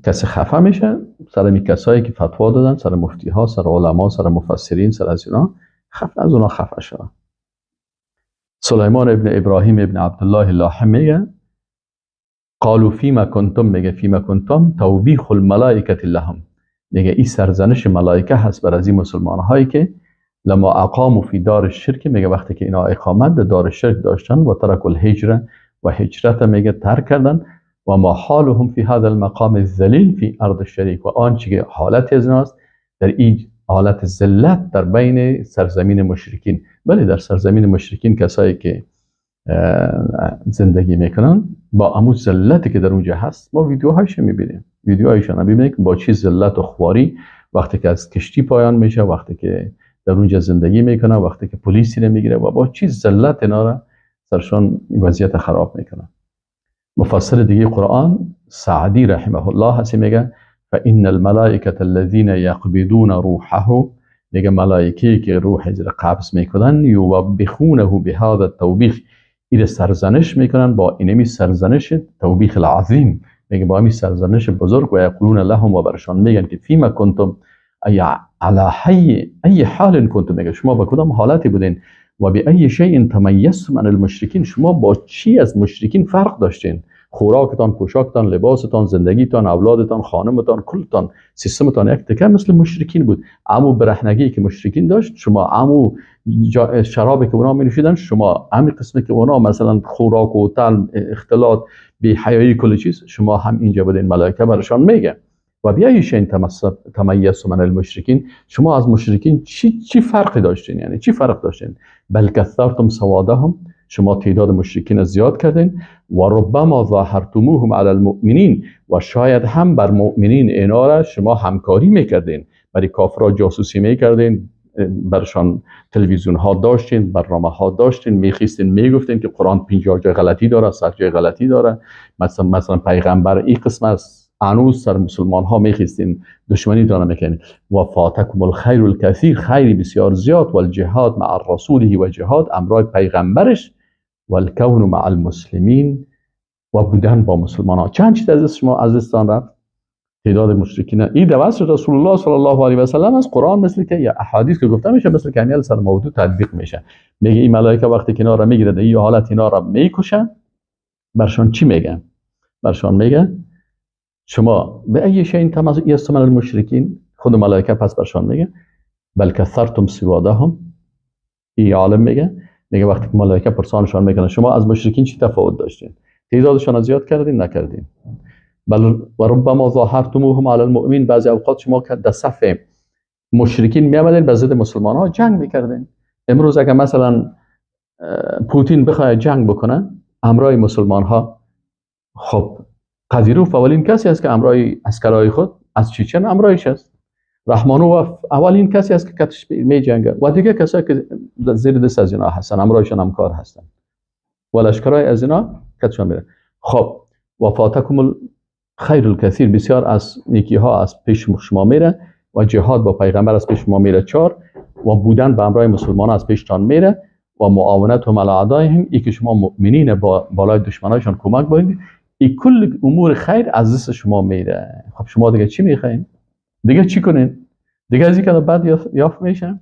کسی خفه میشه سر می کسایی که فتوا دادن، سر مفتی ها، سر علما، سر مفسرین، سر از اینا خفه، از اونا خفه شدن. سلیمان ابن ابراهیم ابن عبدالله لاحم میگه قالوا فیما کنتم، میگه فیما کنتم توبیخ الملائکه لهم، میگه این سرزنش ملائکه هست بر از این مسلمان هایی که لما اقاموا فی دار الشرک، میگه وقتی که اینا اقامت در دار الشرک داشتن و ترک الهجره و هجرت میگه ترک کردن، و ما حالهم فی هذا المقام الذلیل فی ارض الشریک، و آنچه که حالت از ایناست در این حالت ذلت در بین سرزمین مشرکین. ولی در سرزمین مشرکین کسایی که زندگی میکنن با امو ذلتی که در اونجا هست، ما ویدیوهایش میبینیم، ویدیوهایشان میبینیم که با چی ذلت و خواری وقتی که از کشتی پایان میشه، وقتی که در اونجا زندگی میکنه، وقتی که پلیسی رو میگیره و با چی ذلت اینا را سرشون وضعیت خراب میکنه. مفسر دیگه قرآن سعدی رحمه الله هستی میگه فإن الملائکة الذین یقبضون روحه، میگه ملائکه که روح را قبض میکنن، یوبخونه بهذا التوبیخ، ایره سرزنش میکنن با اینمی سرزنش توبیخ العظیم، میگه با همین سرزنش بزرگ، و یقولون لهم، و برشان میگن که فیما کنتم ای علی حی ای حال کنتم، میگه شما با کدام حالتی بودین، و به ای شیء تمیزتم عن المشرکین، شما با چی از مشرکین فرق داشتین. خوراکتان، پوشاکتان، لباستان، زندگیتان، اولادتان، خانمتان، کلتان، سیستمتان یک تکه مثل مشرکین بود. امو برهنگی که مشرکین داشت شما، امو شرابی که اونا می نوشیدن شما، امی قسمی که اونا مثلا خوراک و تل، اختلاط، بی حیایی، کل چیز شما هم اینجا بودین. ملائکه برشان میگه و بأي شيء تميزتم من المشركين، شما از مشرکین چی فرقی داشتین؟ یعنی چی فرق داشتین؟ بل كثرتم سوادهم، شما تعداد مشرکین زیاد کردین. و ربما ظاهرتموهم علی المؤمنین، و شاید هم بر مؤمنین اینا را شما همکاری میکردین، برای کافرها جاسوسی میکردین، برشان تلویزیون ها داشتین، برنامه ها داشتین، میخیستین میگفتین که قرآن 50 جای غلطی داره، 100 جای غلطی داره، مثلا پیغمبر این قسم است، هنوز سر مسلمان ها میخیستین دشمنی داره میکنین. و فاتکم الخیر الکثیر، خیر بسیار زیاد، و الجهاد مع رسوله، و جهاد امرای پیغمبرش، و الکون مع المسلمین، و بودن با مسلمان ها. چند چیز از شما از دستان رفت؟ تعداد مشرکین. این دوست رسول الله صلی الله علیه و سلم از قرآن مثل که یا احادیث که گفته میشه، مثل که امیال سر موضوع تطبیق میشه. میگه این ملائکه وقتی که اینا را میگیره، این حالت اینا را میکشن، برشان چی میگن؟ برشان میگه شما بأي شيء تميزتم من المشركين. خود ملائکه پس برشان میگه بل كثرتم سوادهم. این عالم میگه وقتی که ملائکه پرسانشان میکنن شما از مشرکین چی تفاوت داشتین؟ تعدادشان زیاد کردین نکردین؟ بل و ربما ظاهرتموهم علی المؤمنین، بعضی اوقات شما که در صف مشرکین میامدین به ضد مسلمان ها جنگ میکردین. امروز اگر مثلا پوتین بخواد جنگ بکنه همراه مسلمان ها، خب قدیروف اولین کسی است که همراه عسکرای خود از چیچن همراهش است. رحمانوف اولین کسی است که کتش می جنگه و دیگه کسایی که زیر دست از اینا هستن، همراهشان همکار هستن و لشکرای از اینا کتشان میره. خب و فاتکم الخیر الکثیر، بسیار از نیکی ها از پیش شما میره و جهاد با پیغمبر از پیش شما میره. چهار، و بودن به همراه مسلمان از پیشتان میره و معاونتهم علی اعدائهم، ای که شما مؤمنین با بالای دشمنایشان کمک باید. ای کل امور خیر از دست شما میره. خب شما دیگه چی میخواین؟ دیگه چی کنین؟ دیگه از این که بعد یافت میشه.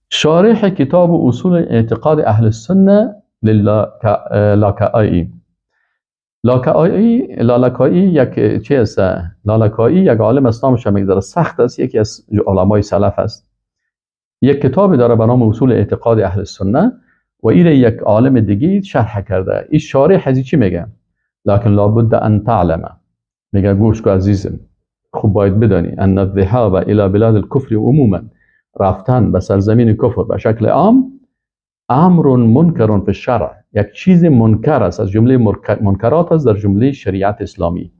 شارح کتاب اصول اعتقاد اهل السنه للاکائی. لالکائی یک چی است؟ لالکائی یک عالم است، نامش میگذره سخت است، یکی از علمای سلف است. یک کتابی داره به نام اصول اعتقاد اهل السنه و ایره یک عالم دیگه شرح کرده. این شارح از چی میگه؟ لكن لابد ان تعلم، میگه گوش کو عزیزم، خوب باید بدانی ان الذهاب الى بلاد الكفر عموما، رفتن به سرزمین کفر به شکل عام، امر منکر فی الشرع، یک چیز منکر است، از جمله منکرات است در جمله شریعت اسلامی.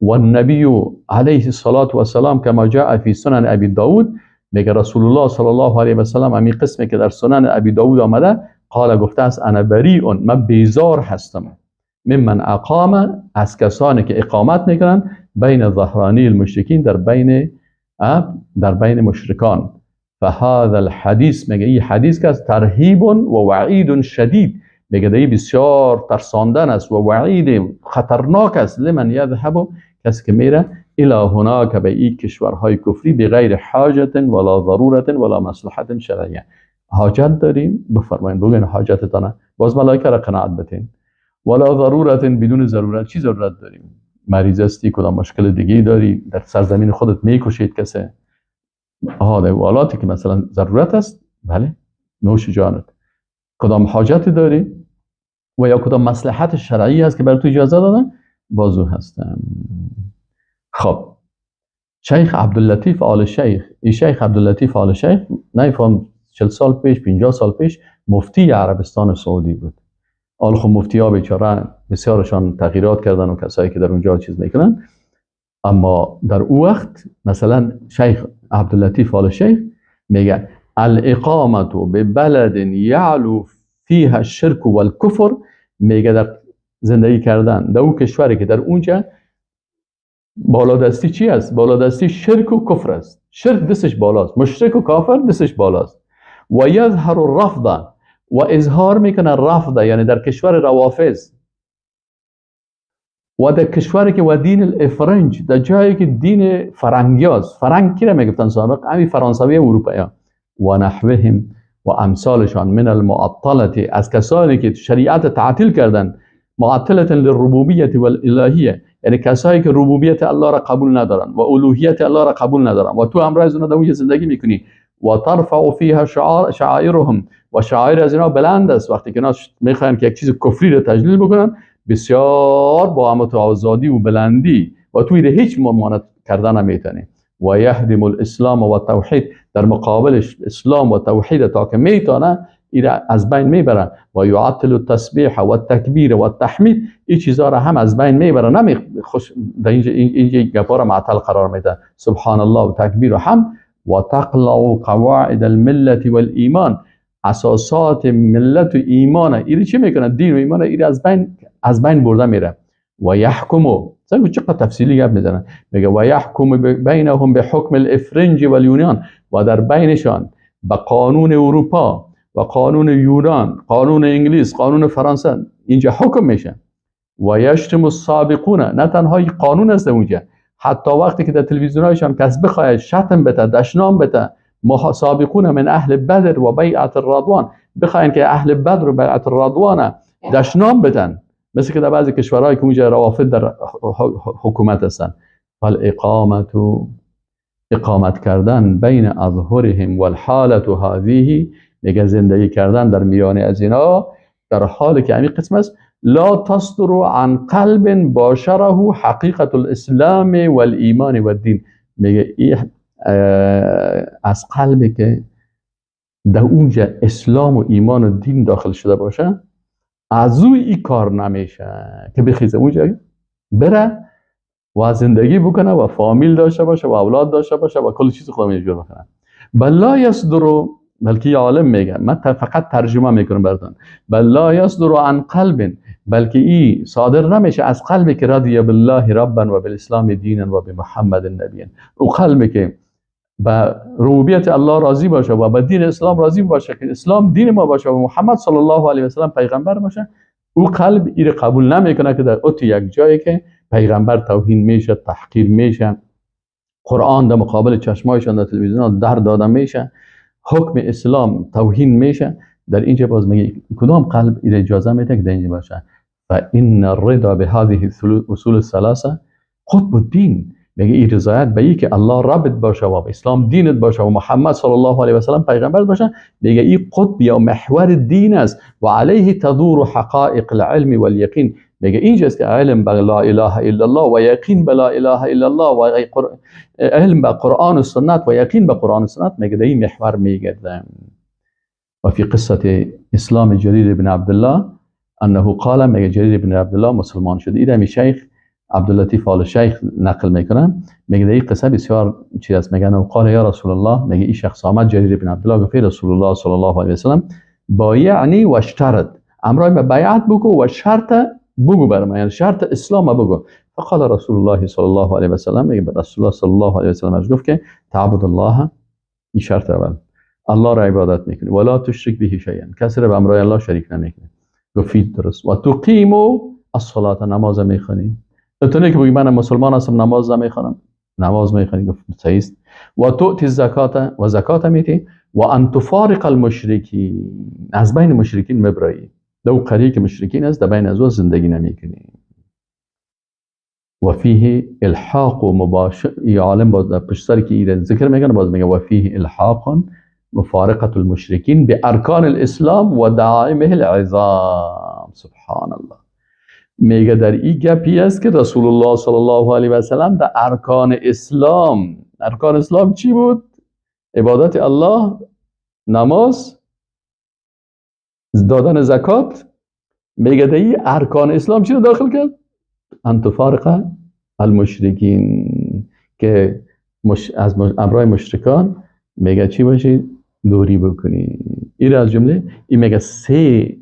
و النبی علیه الصلاة والسلام کما جاء فی سنن ابی داود، میگه رسول الله صلی الله علیه و سلم امی قسمی که در سنن ابی داود آمده، قال گفته است انا بریء، من بیزار هستم، ممن اقام، از کسانی که اقامت میکنن، بین ظهرانی المشرکین، در بین مشرکان. فهذا الحدیث، میگه این حدیث که از ترهیب و وعید شدید، میگه دی بسیار ترساندن است و وعید خطرناک است، لمن یذهب، کسی که میره، الى هناک، به این کشورهای کفری، بغیر حاجت ولا ضرورت ولا مصلحت شرعیه. حاجت داریم؟ بفرمایید بگین حاجتتانه، باز ملائکه را قناعت بتین. ولا ضرورت، بدون ضرورت. چی ضرورت داریم؟ مریض هستی، کدام مشکل دیگه داری، در سرزمین خودت میکشید کسی؟ آها، در حالاتی که مثلا ضرورت است، بله، نوش جانت. کدام حاجتی داری و یا کدام مصلحت شرعی هست که برای تو اجازه دادن، بازو هستم. خب شیخ عبداللطیف آل شیخ، این شیخ عبداللطیف آل شیخ نمیفهم 40 سال پیش، 50 سال پیش مفتی عربستان سعودی بود. آل خب مفتی ها بیچاره بسیارشان تغییرات کردن و کسایی که در اونجا چیز میکنن، اما در او وقت مثلا شیخ عبداللطیف آل شیخ میگه الاقامه ببلد یعلو فیها الشرک والکفر، میگه در زندگی کردن در او کشوری که در اونجا بالادستی چی است؟ بالادستی شرک و کفر است. شرک دستش بالاست، مشرک و کافر دستش بالاست. و یظهر الرفض، و اظهار میکنه رفض، یعنی در کشور روافض و در کشوری که و دین الافرنج، در جایی که دین فرنگیاست. فرنگ کی را میگفتن سابق؟ همین فرانسوی اروپایی. و نحوهم، و امثالشان، من المعطلة، از کسانی که شریعت تعطیل کردن. معطلة للربوبیت والالهیه، یعنی کسایی که ربوبیت الله را قبول ندارن و الوهیت الله را قبول ندارن و تو همراه از اونا در زندگی میکنی. و ترفع فیها شعائرهم، و شعائر از اینا بلند است. وقتی که اینا میخواین که یک چیز کفری را تجلیل بکنن، بسیار با عظمت و آزادی و بلندی و توی هیچ ممانعت کردن نمیتونی. و یهدم الاسلام و توحید، در مقابلش اسلام و توحید تا که میتونه ایره از بین میبره. و یعطل التسبیح و التکبیر و التحمید، این چیزا را هم از بین میبره. نمی خوش در اینجا گپا را معطل قرار میده، سبحان الله و تکبیر و هم. و تقلع قواعد الملت والایمان، اساسات ملت و ایمان، ایره چی میکنه؟ دین و ایمان ایره از بین برده میره. و یحکمو، چقدر تفصیلی گپ میزنه، میگه و یحکم بینهم به حکم الافرنج والیونان، و در بینشان به قانون اروپا و قانون یونان، قانون انگلیس، قانون فرانسه اینجا حکم میشه. و یشتم السابقون، نه تنها قانون است اونجا، حتی وقتی که در تلویزیونایشان کس بخواهد شتم بده، دشنام بده، سابقون من اهل بدر و بیعت الرضوان، بخواین که اهل بدر و بیعت الرضوان دشنام بدن، مثل که در بعضی کشورهایی که اونجا روافد در حکومت هستن. فالاقامت، اقامت کردن بین اظهرهم والحالة هذه، میگه زندگی کردن در میان از اینا در حالی که همین قسم است، لا تصدر عن قلب باشره حقیقت الاسلام والایمان والدین. میگه این از قلبی که در اونجا اسلام و ایمان و دین داخل شده باشه، از او این کار نمیشه که بخیزه اونجا بره و زندگی بکنه و فامیل داشته باشه و اولاد داشته باشه و کل چیز خود جور بکنه. بل لا یصدر، بلکه یه عالم میگه، من فقط ترجمه میکنم براتون، بل لا یصدر عن قلب، بلکه ای صادر نمیشه از قلبی که رضی بالله ربا و بالاسلام دینا و بمحمد نبیا، او قلبی که به ربوبیت الله راضی باشه و به دین اسلام راضی باشه که اسلام دین ما باشه و محمد صلی الله علیه و سلم پیغمبر باشه، او قلب ای قبول نمیکنه که در اوت یک جایی که پیغمبر توهین میشه، تحقیر میشه، قرآن در مقابل چشمایشان در تلویزیون در داده میشه، حکم اسلام توهین میشه، در اینجا باز میگه کدام قلب ایره اجازه میده که در اینجا باشه؟ فان الرضا بهذه اصول الثلاثه قطب الدین. میگه این رضایت به این که الله ربت باشه و اسلام دینت باشه و محمد صلی الله علیه و سلم پیغمبر باشه، میگه این قطب یا محور دین است. و علیه تدور حقائق العلم والیقین. میگه اینجاست که علم به لا اله الا الله و یقین به لا اله الا الله و علم به قرآن و سنت و یقین به قرآن و سنت، میگه در این محور میگرده. و فی قصه اسلام جریر بن عبدالله انه قال، میگه جریر بن عبدالله مسلمان شد. این شیخ عبداللطیف آل شیخ نقل میکنه، میگه در این قصه بسیار چیز است. میگن قال یا رسول الله، میگه این شخص آمد جریر بن عبدالله گفت رسول الله صلی الله علیه و سلم بایعنی و اشترط، امرای ما بیعت بگو و شرط بگو بر من، یعنی شرط اسلام بگو. فقال رسول الله صلی الله علیه و سلم، میگه رسول الله صلی الله علیه و سلم گفت که تعبد الله، این شرط اول، الله را عبادت میکنی، ولا تشرک به شیئا، کسی را به امرای الله شریک نمیکنی. گفت درست. و تقیم الصلاه، نماز میخوانی. تو نه که بگی من مسلمان هستم نماز نمیخوانم، نماز میخوانی، گفت صحیح است. و تؤتی الزکات، و زکات میتی. و ان تفارق المشرکین، از بین مشرکین مبرایی، دو قریه که مشرکین است در بین از او زندگی نمیکنی. و فیه الحاق مباشر، ای عالم باز در پشت سر که ایره ذکر میکنه باز میگه و فیه الحاق مفارقة المشرکین بارکان الاسلام و دعائمه العظام. سبحان الله. میگه در این گپی است که رسول الله صلی الله علیه و سلم در ارکان اسلام، ارکان اسلام چی بود؟ عبادت الله، نماز، دادن زکات. میگه در این ارکان اسلام چی رو داخل کرد؟ ان تفارق المشرکین، که از امرای مشرکان میگه چی باشی؟ دوری بکنی. این از جمله این میگه سه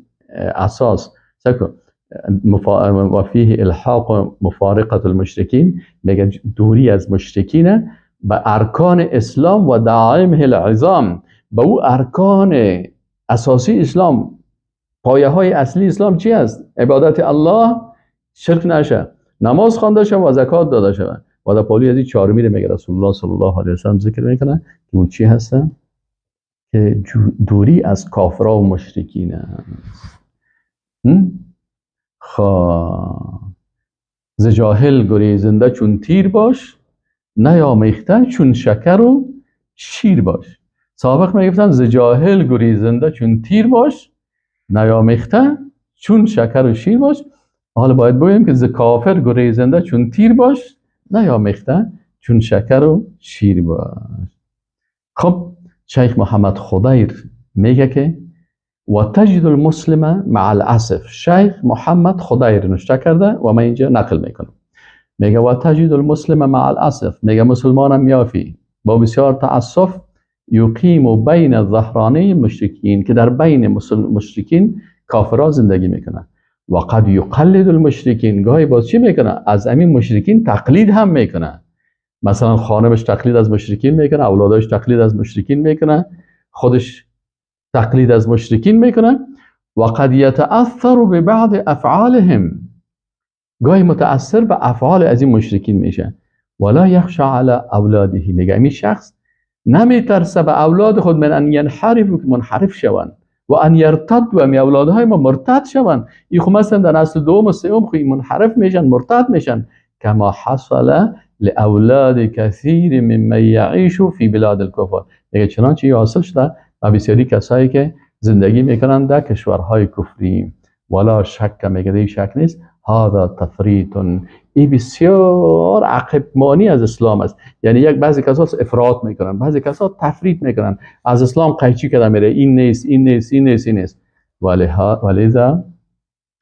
اساس سکو و فیه الحاق مفارقة المشرکین، میگه دوری از مشرکین به ارکان اسلام و دعائمه العظام، به او ارکان اساسی اسلام، پایه های اصلی اسلام چی است؟ عبادت الله، شرک نشه، نماز خوانده شه و زکات داده شه. و در پالی از این چهارمی رو میگه رسول الله صلی الله علیه و سلم ذکر میکنه که او چی هستن؟ که دوری از کافرها و مشرکین است. خب، ز جاهل گریزنده چون تیر باش، نیامیخته چون شکر و شیر باش. سابق میگفتن ز جاهل گریزنده چون تیر باش، نیامیخته چون شکر و شیر باش. حالا باید بگوییم که ز کافر گریزنده چون تیر باش، نیامیخته چون شکر و شیر باش. خب، شیخ محمد خضیر میگه که و تجد المسلم مع الاسف. شیخ محمد خضیر نوشته کرده و من اینجا نقل میکنم. میگه و تجد المسلم مع الاسف، میگه مسلمانم میافی با بسیار تاسف، یقیم بین ظهرانی مشرکین، که در بین مشرکین کافرها زندگی میکنه. و قد یقلد المشرکین، گاهی باز چی میکنه؟ از امین مشرکین تقلید هم میکنه. مثلا خانمش تقلید از مشرکین میکنه، اولادش تقلید از مشرکین میکنه، خودش تقلید از مشرکین میکنه. و قد یتأثر ببعض افعالهم، گاهی متأثر به افعال از این مشرکین میشه. ولا یخشى علی اولاده، میگه این شخص نمیترسه به اولاد خود، من ان ینحرفوا، که منحرف شوند، و ان یرتدوا، می اولادهای ما مرتد شوند. این خو مثلا در نسل دوم و سوم خو منحرف میشن، مرتد میشن. کما حصل لاولاد کثیر ممن یعیش فی بلاد الکفر، میگه چنانچه حاصل شده و بسیاری کسایی که زندگی میکنن در کشورهای کفری. ولا شک، میگه دیگه شک نیست، هذا تفریط، این بسیار عقب مانی از اسلام است. یعنی یک بعضی کسا افراط میکنن، بعضی کسا تفریط میکنن، از اسلام قیچی کردن میره، این نیست، این نیست، این نیست، این نیست. ولذا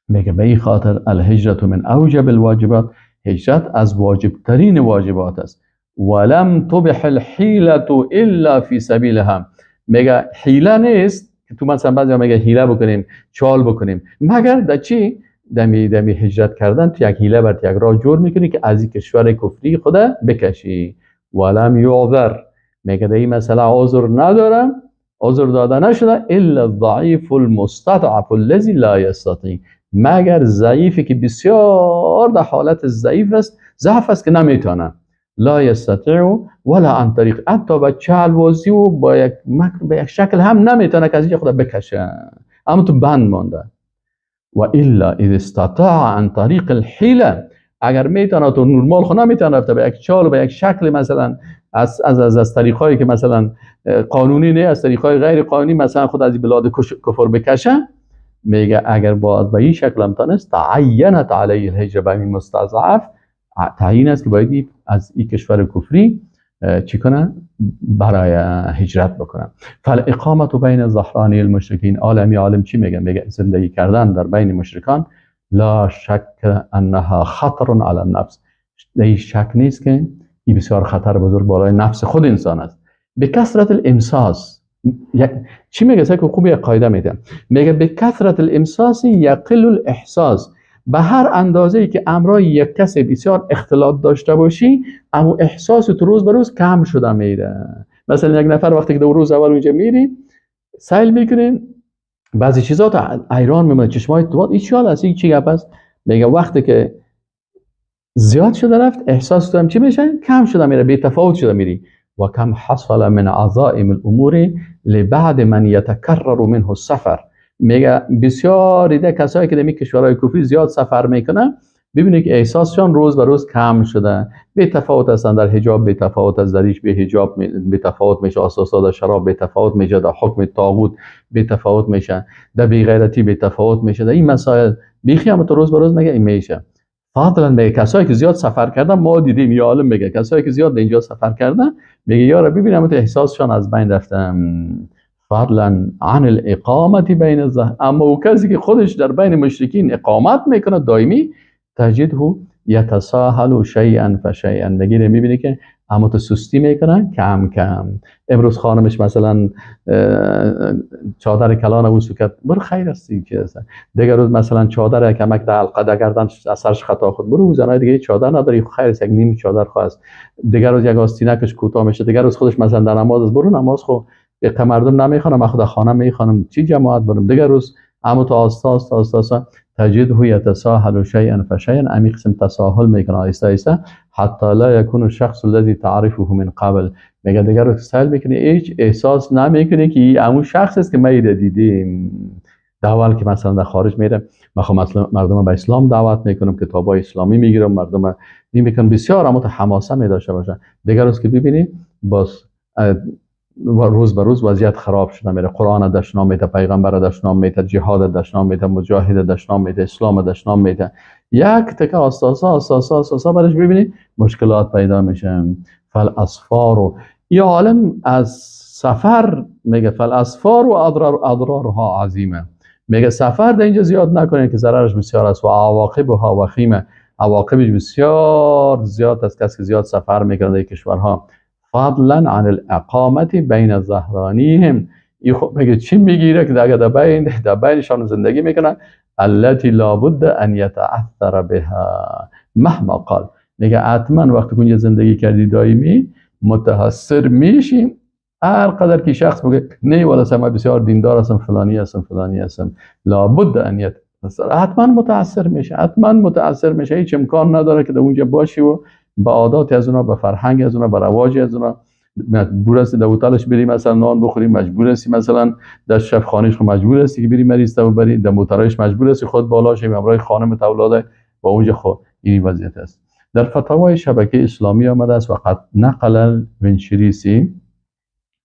میگه به این خاطر الهجرت من اوجب الواجبات، هجرت از واجب ترین واجبات است. ولم تبح الحیلة الا فی سبیلها، میگه حیله نیست که تو مثلا بعضی میگه حیله بکنیم، چال بکنیم، مگر در چی؟ دمی هجرت کردن تو یک حیله بر یک راه جور میکنی که از این کشور کفری خدا بکشی. ولم یعذر، میگه در این مسئله عذر ندارم، عذر داده نشده، الا الضعیف المستضعف الذی لا یستطیع، مگر ضعیفی که بسیار در حالت ضعیف است، ضعف است که نمیتونه، لا یستطیع ولا عن طریق، حتی با چالوازی و با یک مکر به یک شکل هم نمیتونه که از اینجا خدا بکشه، اما تو بند مانده. و الا اذا استطاع عن طریق الحیله، اگر میتونه تو نورمال خو نمیتونه رفته به یک چال و به یک شکل مثلا از از از, از طریقایی که مثلا قانونی نه، از طریقای غیر قانونی مثلا خود از بلاد کفر بکشه، میگه اگر باید به این شکل هم تانست، تعینت علیه الهجره، به این مستضعف تعیین است که باید از این کشور کفری چی کنه؟ برای هجرت بکنه. فالاقامه بین ظهرانی المشرکین، عالمی عالم چی میگه؟ میگه زندگی کردن در بین مشرکان لا شک انها خطر علی النفس، در شک نیست که این بسیار خطر بزرگ بالای نفس خود انسان است. به کثرت الامساس، چی میگه؟ سه که خوب یک قاعده میده، میگه به کثرت الامساس یقل الاحساس، به هر اندازه که امرای یک کسی بسیار اختلاط داشته باشی، اما احساس تو روز به روز کم شده میره. مثلا یک نفر وقتی که دو روز اول اونجا میری سیل میکنین، بعضی چیزا تو ایران میمونه، چشمای تو این چی است، این چی گپ است. میگه وقتی که زیاد شده رفت، احساس تو هم چی میشه؟ کم شده میره، بی تفاوت شده میری. و کم حصل من عظائم الامور لبعد من یتکرر منه السفر، میگه بسیار دیده کسایی که در کشورهای کفری زیاد سفر میکنن، ببینید که احساسشان روز به روز کم شده، بی تفاوت هستن در حجاب، بی تفاوت از دریش به حجاب بی تفاوت میشه، اساسا در شراب بی تفاوت میشه، در حکم طاغوت بی تفاوت میشه، در بی غیرتی بی تفاوت میشه، در این مسائل بیخی هم تو روز به روز میگه این میشه. فضلا میگه کسایی که زیاد سفر کردن، ما دیدیم یا عالم میگه کسایی که زیاد اینجا سفر کردن، میگه یارا ببینم تو احساسشان از بین رفتن. فضلا عن الاقامه بین الظهر، اما او کسی که خودش در بین مشرکین اقامت میکنه دائمی، تجده یتساهل شیئا فشیئا، میگیره میبینی که اما تو سستی میکنه کم کم. امروز خانمش مثلا چادر کلان او سکت، برو خیر است چیز است. دیگر روز مثلا چادر کمک در حلقه در گردن اثرش خطا خود، برو زنای دیگه چادر نداری خیر است، یک نیم چادر خواست. دیگر روز یک آستینکش کوتاه میشه، دیگر روز خودش مثلا در نماز است، برو نماز خو به مردم نمیخوانم، من خود خانه میخوانم، چی جماعت برم. دیگر روز اما تو آستا آستا آستا آستا تجده یتساهل شیئا فشیئا، امی قسم تساهل میکنه آهسته آهسته، حتی لا یکون الشخص الذی تعرفه من قبل. میگه دیگر رو سیل میکنی هیچ احساس نمیکنی که این امو شخص است که ما ایده دیدیم. در اول که مثلا در خارج میره، من مثلا مردم به اسلام دعوت میکنم، کتابای اسلامی میگیرم، مردم این میکنم، بسیار اما حماسه می داشته باشه. دیگر روز که ببینی باز روز به روز وضعیت خراب شده میره، قرآن دشنام میده، پیغمبر دشنام میده، جهاد دشنام میده، مجاهد دشنام میده، اسلام دشنام میده. یک تکه آساسا آساسا آساسا برش ببینی مشکلات پیدا میشه. فالاسفار، یه عالم از سفر میگه، فالاسفار و اضرارها عظیمه. میگه سفر در اینجا زیاد نکنید که ضررش بسیار است و عواقبها وخیمه، عواقبش بسیار زیاد است. کسی که زیاد سفر میکنه در کشورها، فضلا عن الاقامت بین ظهرانیهم، این خب میگه چی میگیره که اگر در بینشان زندگی میکنن، التي لابد ان یتأثر بها مهما قال. میگه حتما وقتی که زندگی کردی دائمی متاثر میشی، هر قدر که شخص بگه نه والا من بسیار دیندار هستم، فلانی هستم، فلانی هستم، لابد ان یتأثر، حتما متاثر میشه، حتما متاثر میشه. هیچ امکان نداره که در اونجا باشی و به عادات از اونا، به فرهنگ از اونا، به رواج از اونا مجبور هستی در هتلش بری مثلا نان بخوری، مجبور هستی مثلا در شب خانهش مجبور هستی که بری مریض تو بری، در موترایش مجبور هستی خود بالا شی همراه خانم اولاده و اونجا. خب این وضعیت است. در فتاوای شبکه اسلامی آمده است و قد نقل الونشریسی،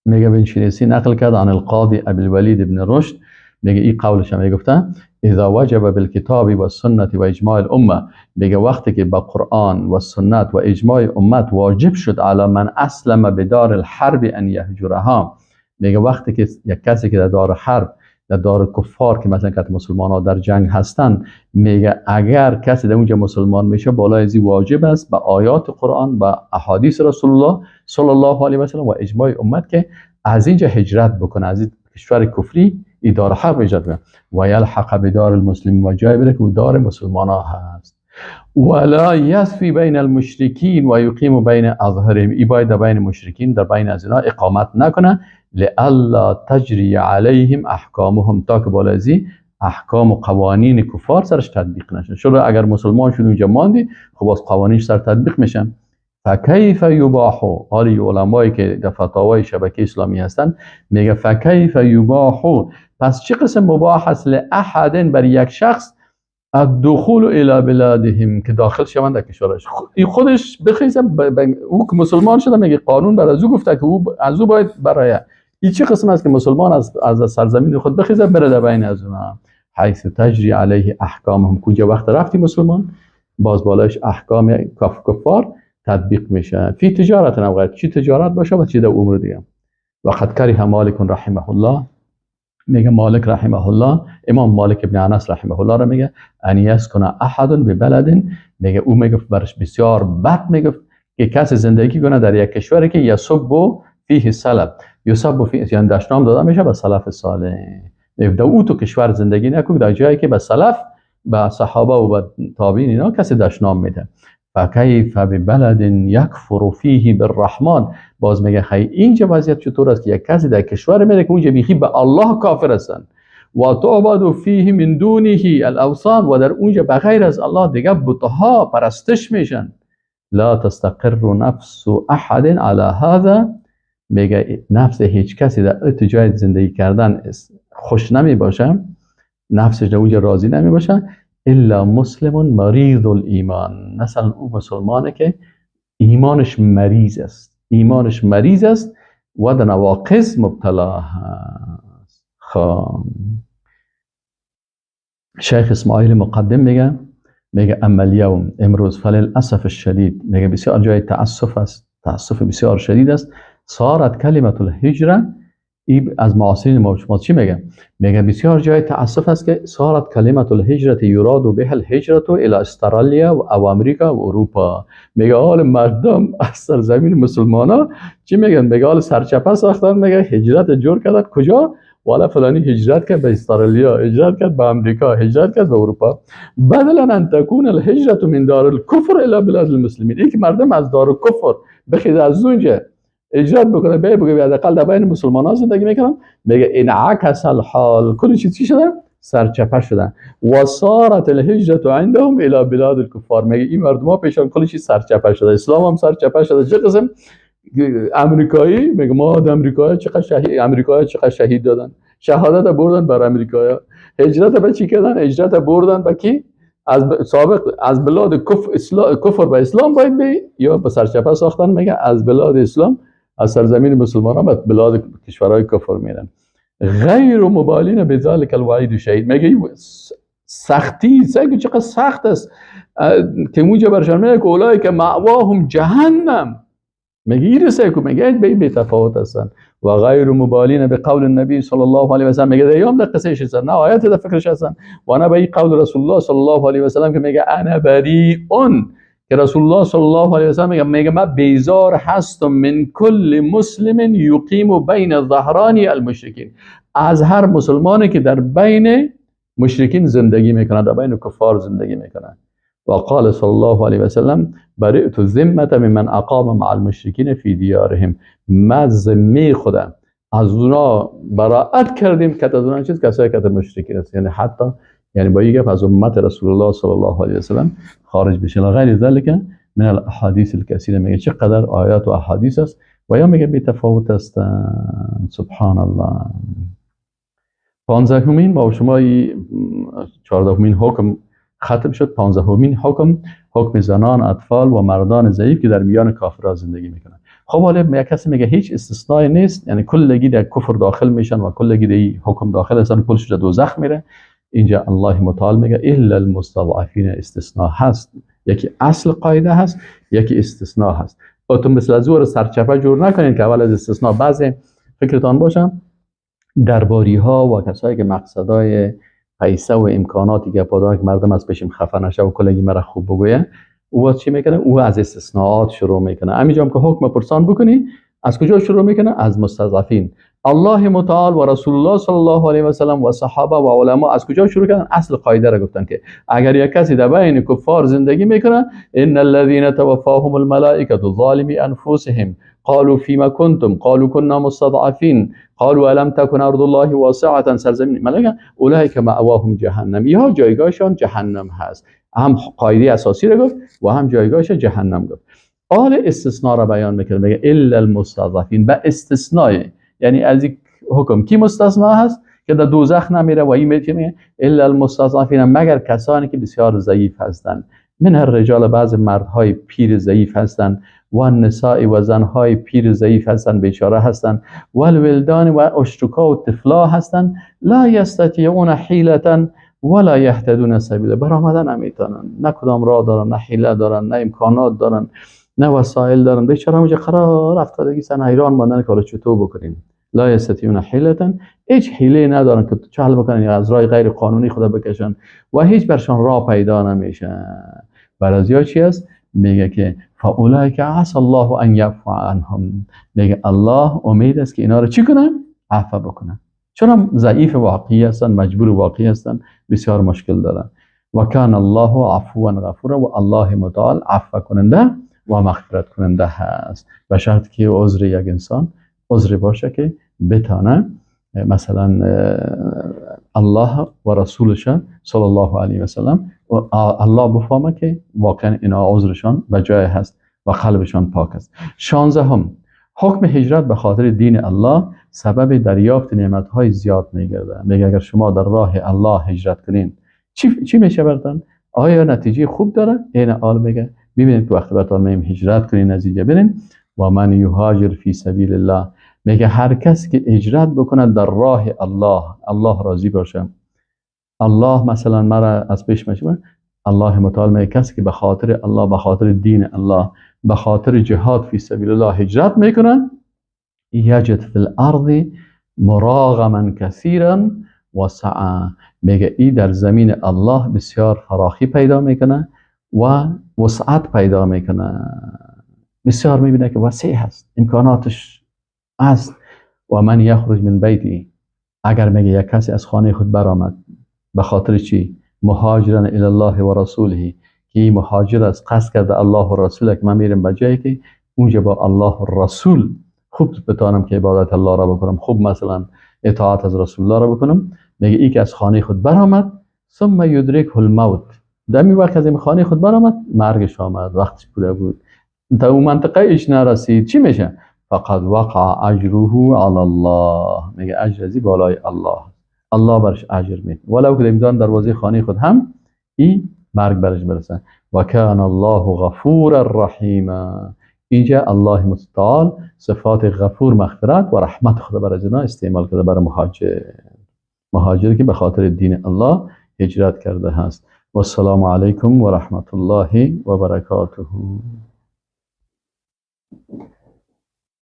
میگه ونشریسی نقل کرد عن القاضی ابی الولید ابن رشد، میگه این قولش هم گفته اذا وجب بالکتاب و سنت و اجماع الامه، میگه وقتی که با قرآن و سنت و اجماع امت واجب شد علی من اسلم بدار الحرب ان یهجرها، میگه وقتی که یک کسی که در دار حرب، در دار کفار که مثلا که مسلمان ها در جنگ هستن، میگه اگر کسی در اونجا مسلمان میشه بالای ازی واجب است به آیات قرآن، به احادیث رسول الله صلی الله علیه و سلم و اجماع امت که از اینجا هجرت بکنه، از این کشور کفری ای دار حرب هجرت کنه و یلحق بدار المسلمین و جای بره که دار مسلمان ها هست. ولا یسوی بین المشرکین و یقیم بین اظهرهم، ای باید بین مشرکین در بین از اینا اقامت نکنه، لئلا تجری علیهم احکامهم، تا که بالای ازی احکام و قوانین کفار سرش تطبیق نشه. چرا اگر مسلمان شد اونجا ماندی، خب باز قوانینش سر تطبیق میشن. فکیف یباح، حالی علمایی که در فتاوای شبکه اسلامی هستن میگه فکیف یباح، پس چه قسم مباح است لاحد بر یک شخص الدخول الى بلادهم که داخل شوند در کشورش. این خودش بخیزه او که مسلمان شده میگه قانون بر از او گفته که او از او باید برای این چه قسم است که مسلمان از سرزمین خود بخیزه بره در بین از اونا، حیث تجری علیه احکامهم، کجا وقت رفتی مسلمان باز بالایش احکام کفار تطبیق میشه. فی تجارت نوغید، چی تجارت باشه و چی در امور دیگه. وقد کره مالک رحمه الله، میگه مالک رحمه الله، امام مالک ابن انس رحمه الله را میگه ان یسکن احد ببلد، میگه او میگفت برش بسیار بد میگفت که کسی زندگی کنه در یک کشوری که یسب فیه سلف، یسب فیه یعنی دشنام داده میشه به سلف صالح، در او تو کشور زندگی نکن در جایی که به سلف، به صحابه و به تابعین اینا کسی دشنام میده. فکیف ببلد یکفر فیه بالرحمن، باز میگه خیلی اینجا وضعیت چطور است که یک کسی در کشور میره که اونجا بیخی به الله کافر هستن و تعبد فیه من دونه الاوثان، و در اونجا بغیر از الله دیگه بتها پرستش میشن. لا تستقر نفس احد على هذا، میگه نفس هیچ کسی در اتجاه زندگی کردن خوش نمی باشه، نفسش در اونجا راضی نمی باشه، الا مسلم مریض الایمان، مثلا او مسلمانه که ایمانش مریض است، ایمانش مریض است و در نواقص مبتلا هست. خب شیخ اسماعیل مقدم میگه اما الیوم، امروز فللاسف الشدید، میگه بسیار جای تاسف است، تاسف بسیار شدید است، صارت کلمه الهجره، ای از معاصرین ما شما چی میگه؟ میگه بسیار جای تاسف است که صارت کلمه الهجرت یراد بها الهجرت الى استرالیا و امریکا و اروپا. میگه حال مردم از سرزمین مسلمانا چی میگن؟ میگه حال سرچپه ساختن، میگه هجرت جور کردن کجا؟ والا فلانی هجرت کرد به استرالیا، هجرت کرد به امریکا، هجرت کرد به اروپا. بدلا ان تكون الهجرت من دار الكفر الى بلاد المسلمین، این که مردم از دار الکفر بخیز از اونجا هجرت بکنه به بگه حداقل در بین مسلمان ها زندگی میکنم، میگه انعکس الحال، کل چیز چی شده؟ سرچپه شدن. و صارت الهجرت عندهم الى بلاد الكفار، میگه این مردم ها پیشان کل چیز سرچپه شده، اسلام هم سرچپه شده. چه قسم امریکایی؟ میگه ما امریکایی چقدر شهید، امریکایی چقدر شهید دادن، شهادت بردن بر امریکایا، هجرت به چی کردن؟ هجرت بردن به کی؟ از سابق از بلاد کفر به اسلام باید بی یا به سرچپه ساختن. میگه از بلاد اسلام، از سرزمین مسلمان ها به بلاد کشورهای کفر میرن. غیر مبالین بذلك الوعید شهید. میگه سختی سگو چقدر سخت است که اونجا برشان میگه که اولئک مأواهم جهنم. میگه این سگو میگه به تفاوت هستن. و غیر مبالین به قول النبی صلی الله علیه و سلم. میگه دیام در قصه هستن، نه آیت در فکرش هستن و نه به این قول رسول الله صلی الله علیه و سلم که میگه انا بریء، که رسول الله صلی الله علیه و سلم میگه من بیزار هستم من کل مسلم یقیم بین ظهرانی المشرکین، از هر مسلمانی که در بین مشرکین زندگی میکنه، در بین کفار زندگی میکنه. و قال صلی الله علیه و سلم برئت الذمه ممن اقام مع المشرکین فی دیارهم. ما ذمه خودم از اونا براءت کردیم که از اونا چیز کسایی که مشرکین است، یعنی حتی یعنی با یک از امت رسول الله صلی الله علیه و سلم خارج بشه. غیر ذلك من الاحادیث الكثيره. میگه چقدر آیات و احادیث است و یا میگه بی تفاوت هستند. سبحان الله. 15مین با شما 14مین حکم ختم شد. 15مین حکم، حکم زنان، اطفال و مردان ضعیف که در میان کافرها زندگی میکنن. خب حالا یک کسی میگه هیچ استثنایی نیست، یعنی کلگی در کفر داخل میشن و کلگی در حکم داخل هستن، کلش در دوزخ میره. اینجا الله متعال میگه الا المستضعفین، استثناء هست. یکی اصل قاعده هست، یکی استثناء هست. تو مثل از او سرچپه جور نکنین که اول از استثناء. بعضی فکرتان باشم درباری ها و کسایی که مقصدای پیسه و امکاناتی که دارن که مردم از پیشم خفه نشه و کلگی مرا خوب بگویه، او چی میکنه؟ او از استثناءات شروع میکنه. همینجا که حکم پرسان بکنی از کجا شروع میکنه؟ از مستضعفین. الله متعال و رسول الله صلی الله علیه و سلم و صحابه و علما از کجا شروع کردن؟ اصل قاعده را گفتن که اگر یک کسی در بین کفار زندگی میکنه، ان الذين توفاهم الملائکه ظالمی انفسهم قالوا فيما كنتم قالوا كنا مستضعفين قالوا الم تكن ارض الله واسعه، سرزمین ملائکه، اولئک مأواهم جهنم، یا جایگاهشان جهنم هست. هم قاعده اساسی را گفت و هم جایگاهش جهنم گفت. آل استثناء را بیان میکنه، میگه الا المستضعفین، به استثناء، یعنی از این حکم کی مستثنا هست که در دوزخ نمیره و این میگه الا المستضعفین، مگر کسانی که بسیار ضعیف هستند. من الرجال، بعض مردهای پیر ضعیف هستند، و النساء و زنهای پیر ضعیف هستند، بیچاره هستند، و الولدان و اشتکا و طفلا هستند، لا یستطیعون حیلة ولا یهتدون سبیلا، برآمدن نمیتونن، نه کدام راه دارن، نه حیله دارن، نه امکانات دارن، نه وسایل دارن، بیچاره اونجا قرار افتادگی سن حیران ماندن که چطور بکنیم. لا یستطیعون حیلة، هیچ حیله ندارن که چه بکنن یا از راه غیر قانونی خدا بکشن و هیچ برشان راه پیدا نمیشه. برازیا چی است؟ میگه که فاولئک عسی الله ان یعفو عنهم، میگه الله امید است که اینا رو چی کنن؟ عفو بکنن، چون ضعیف واقعی هستن، مجبور واقعی هستن، بسیار مشکل دارن. و کان الله عفوا غفورا، و الله متعال عفو کننده و مغفرت کننده هست، به شرط که عذر یک انسان عذر باشه که بتانه مثلا الله و رسولش صلی الله علیه و سلم و الله بفهمه که واقعا اینا عذرشان به جای هست و قلبشان پاک است. 16، حکم هجرت به خاطر دین الله سبب دریافت نعمت‌های زیاد می‌گرده. میگه اگر شما در راه الله هجرت کنین چی میشه براتون؟ آیا نتیجه خوب داره؟ این آل میگه میبینید که وقتی براتون میگیم هجرت کنین نتیجه ببینین. و من یهاجر فی سبیل الله، میگه هر کس که هجرت بکنه در راه الله، الله راضی باشه، الله مثلا مرا از پیش میشه، الله متعال میگه کسی که به خاطر الله، به خاطر دین الله، به خاطر جهاد فی سبیل الله هجرت میکنه، یجد فی الارض مراغما کثیرا وسعا، میگه ای در زمین الله بسیار فراخی پیدا میکنه و وسعت پیدا میکنه، بسیار میبینه که وسیع هست، امکاناتش هست. و من یخرج من بیتی، اگر میگه یک کسی از خانه خود برآمد به خاطر چی؟ مهاجرا الی الله و رسوله، که مهاجر است، قصد کرده الله و رسوله که من میرم به جایی که اونجا با الله و رسول خوب بتانم که عبادت الله را بکنم، خوب مثلا اطاعت از رسول الله را بکنم. میگه ای که از خانه خود برآمد، ثم یدرکه الموت، در می وقت از این خانه خود برآمد مرگش آمد، وقتش پوره بود، تا اون منطقه ایش نرسید، چی میشه؟ فقد وقع اجره علی الله. میگه اجر ازی بالای الله، الله برش اجر میده، ولو که امکان دروازه خانه خود هم ای مرگ برش برسه. و کان الله غفورا رحیما. اینجا الله متعال صفات غفور، مغفرت و رحمت خود بر ازینا استعمال کرده برای مهاجر، مهاجر که به خاطر دین الله هجرت کرده هست. و السلام علیکم و رحمت الله و برکاته.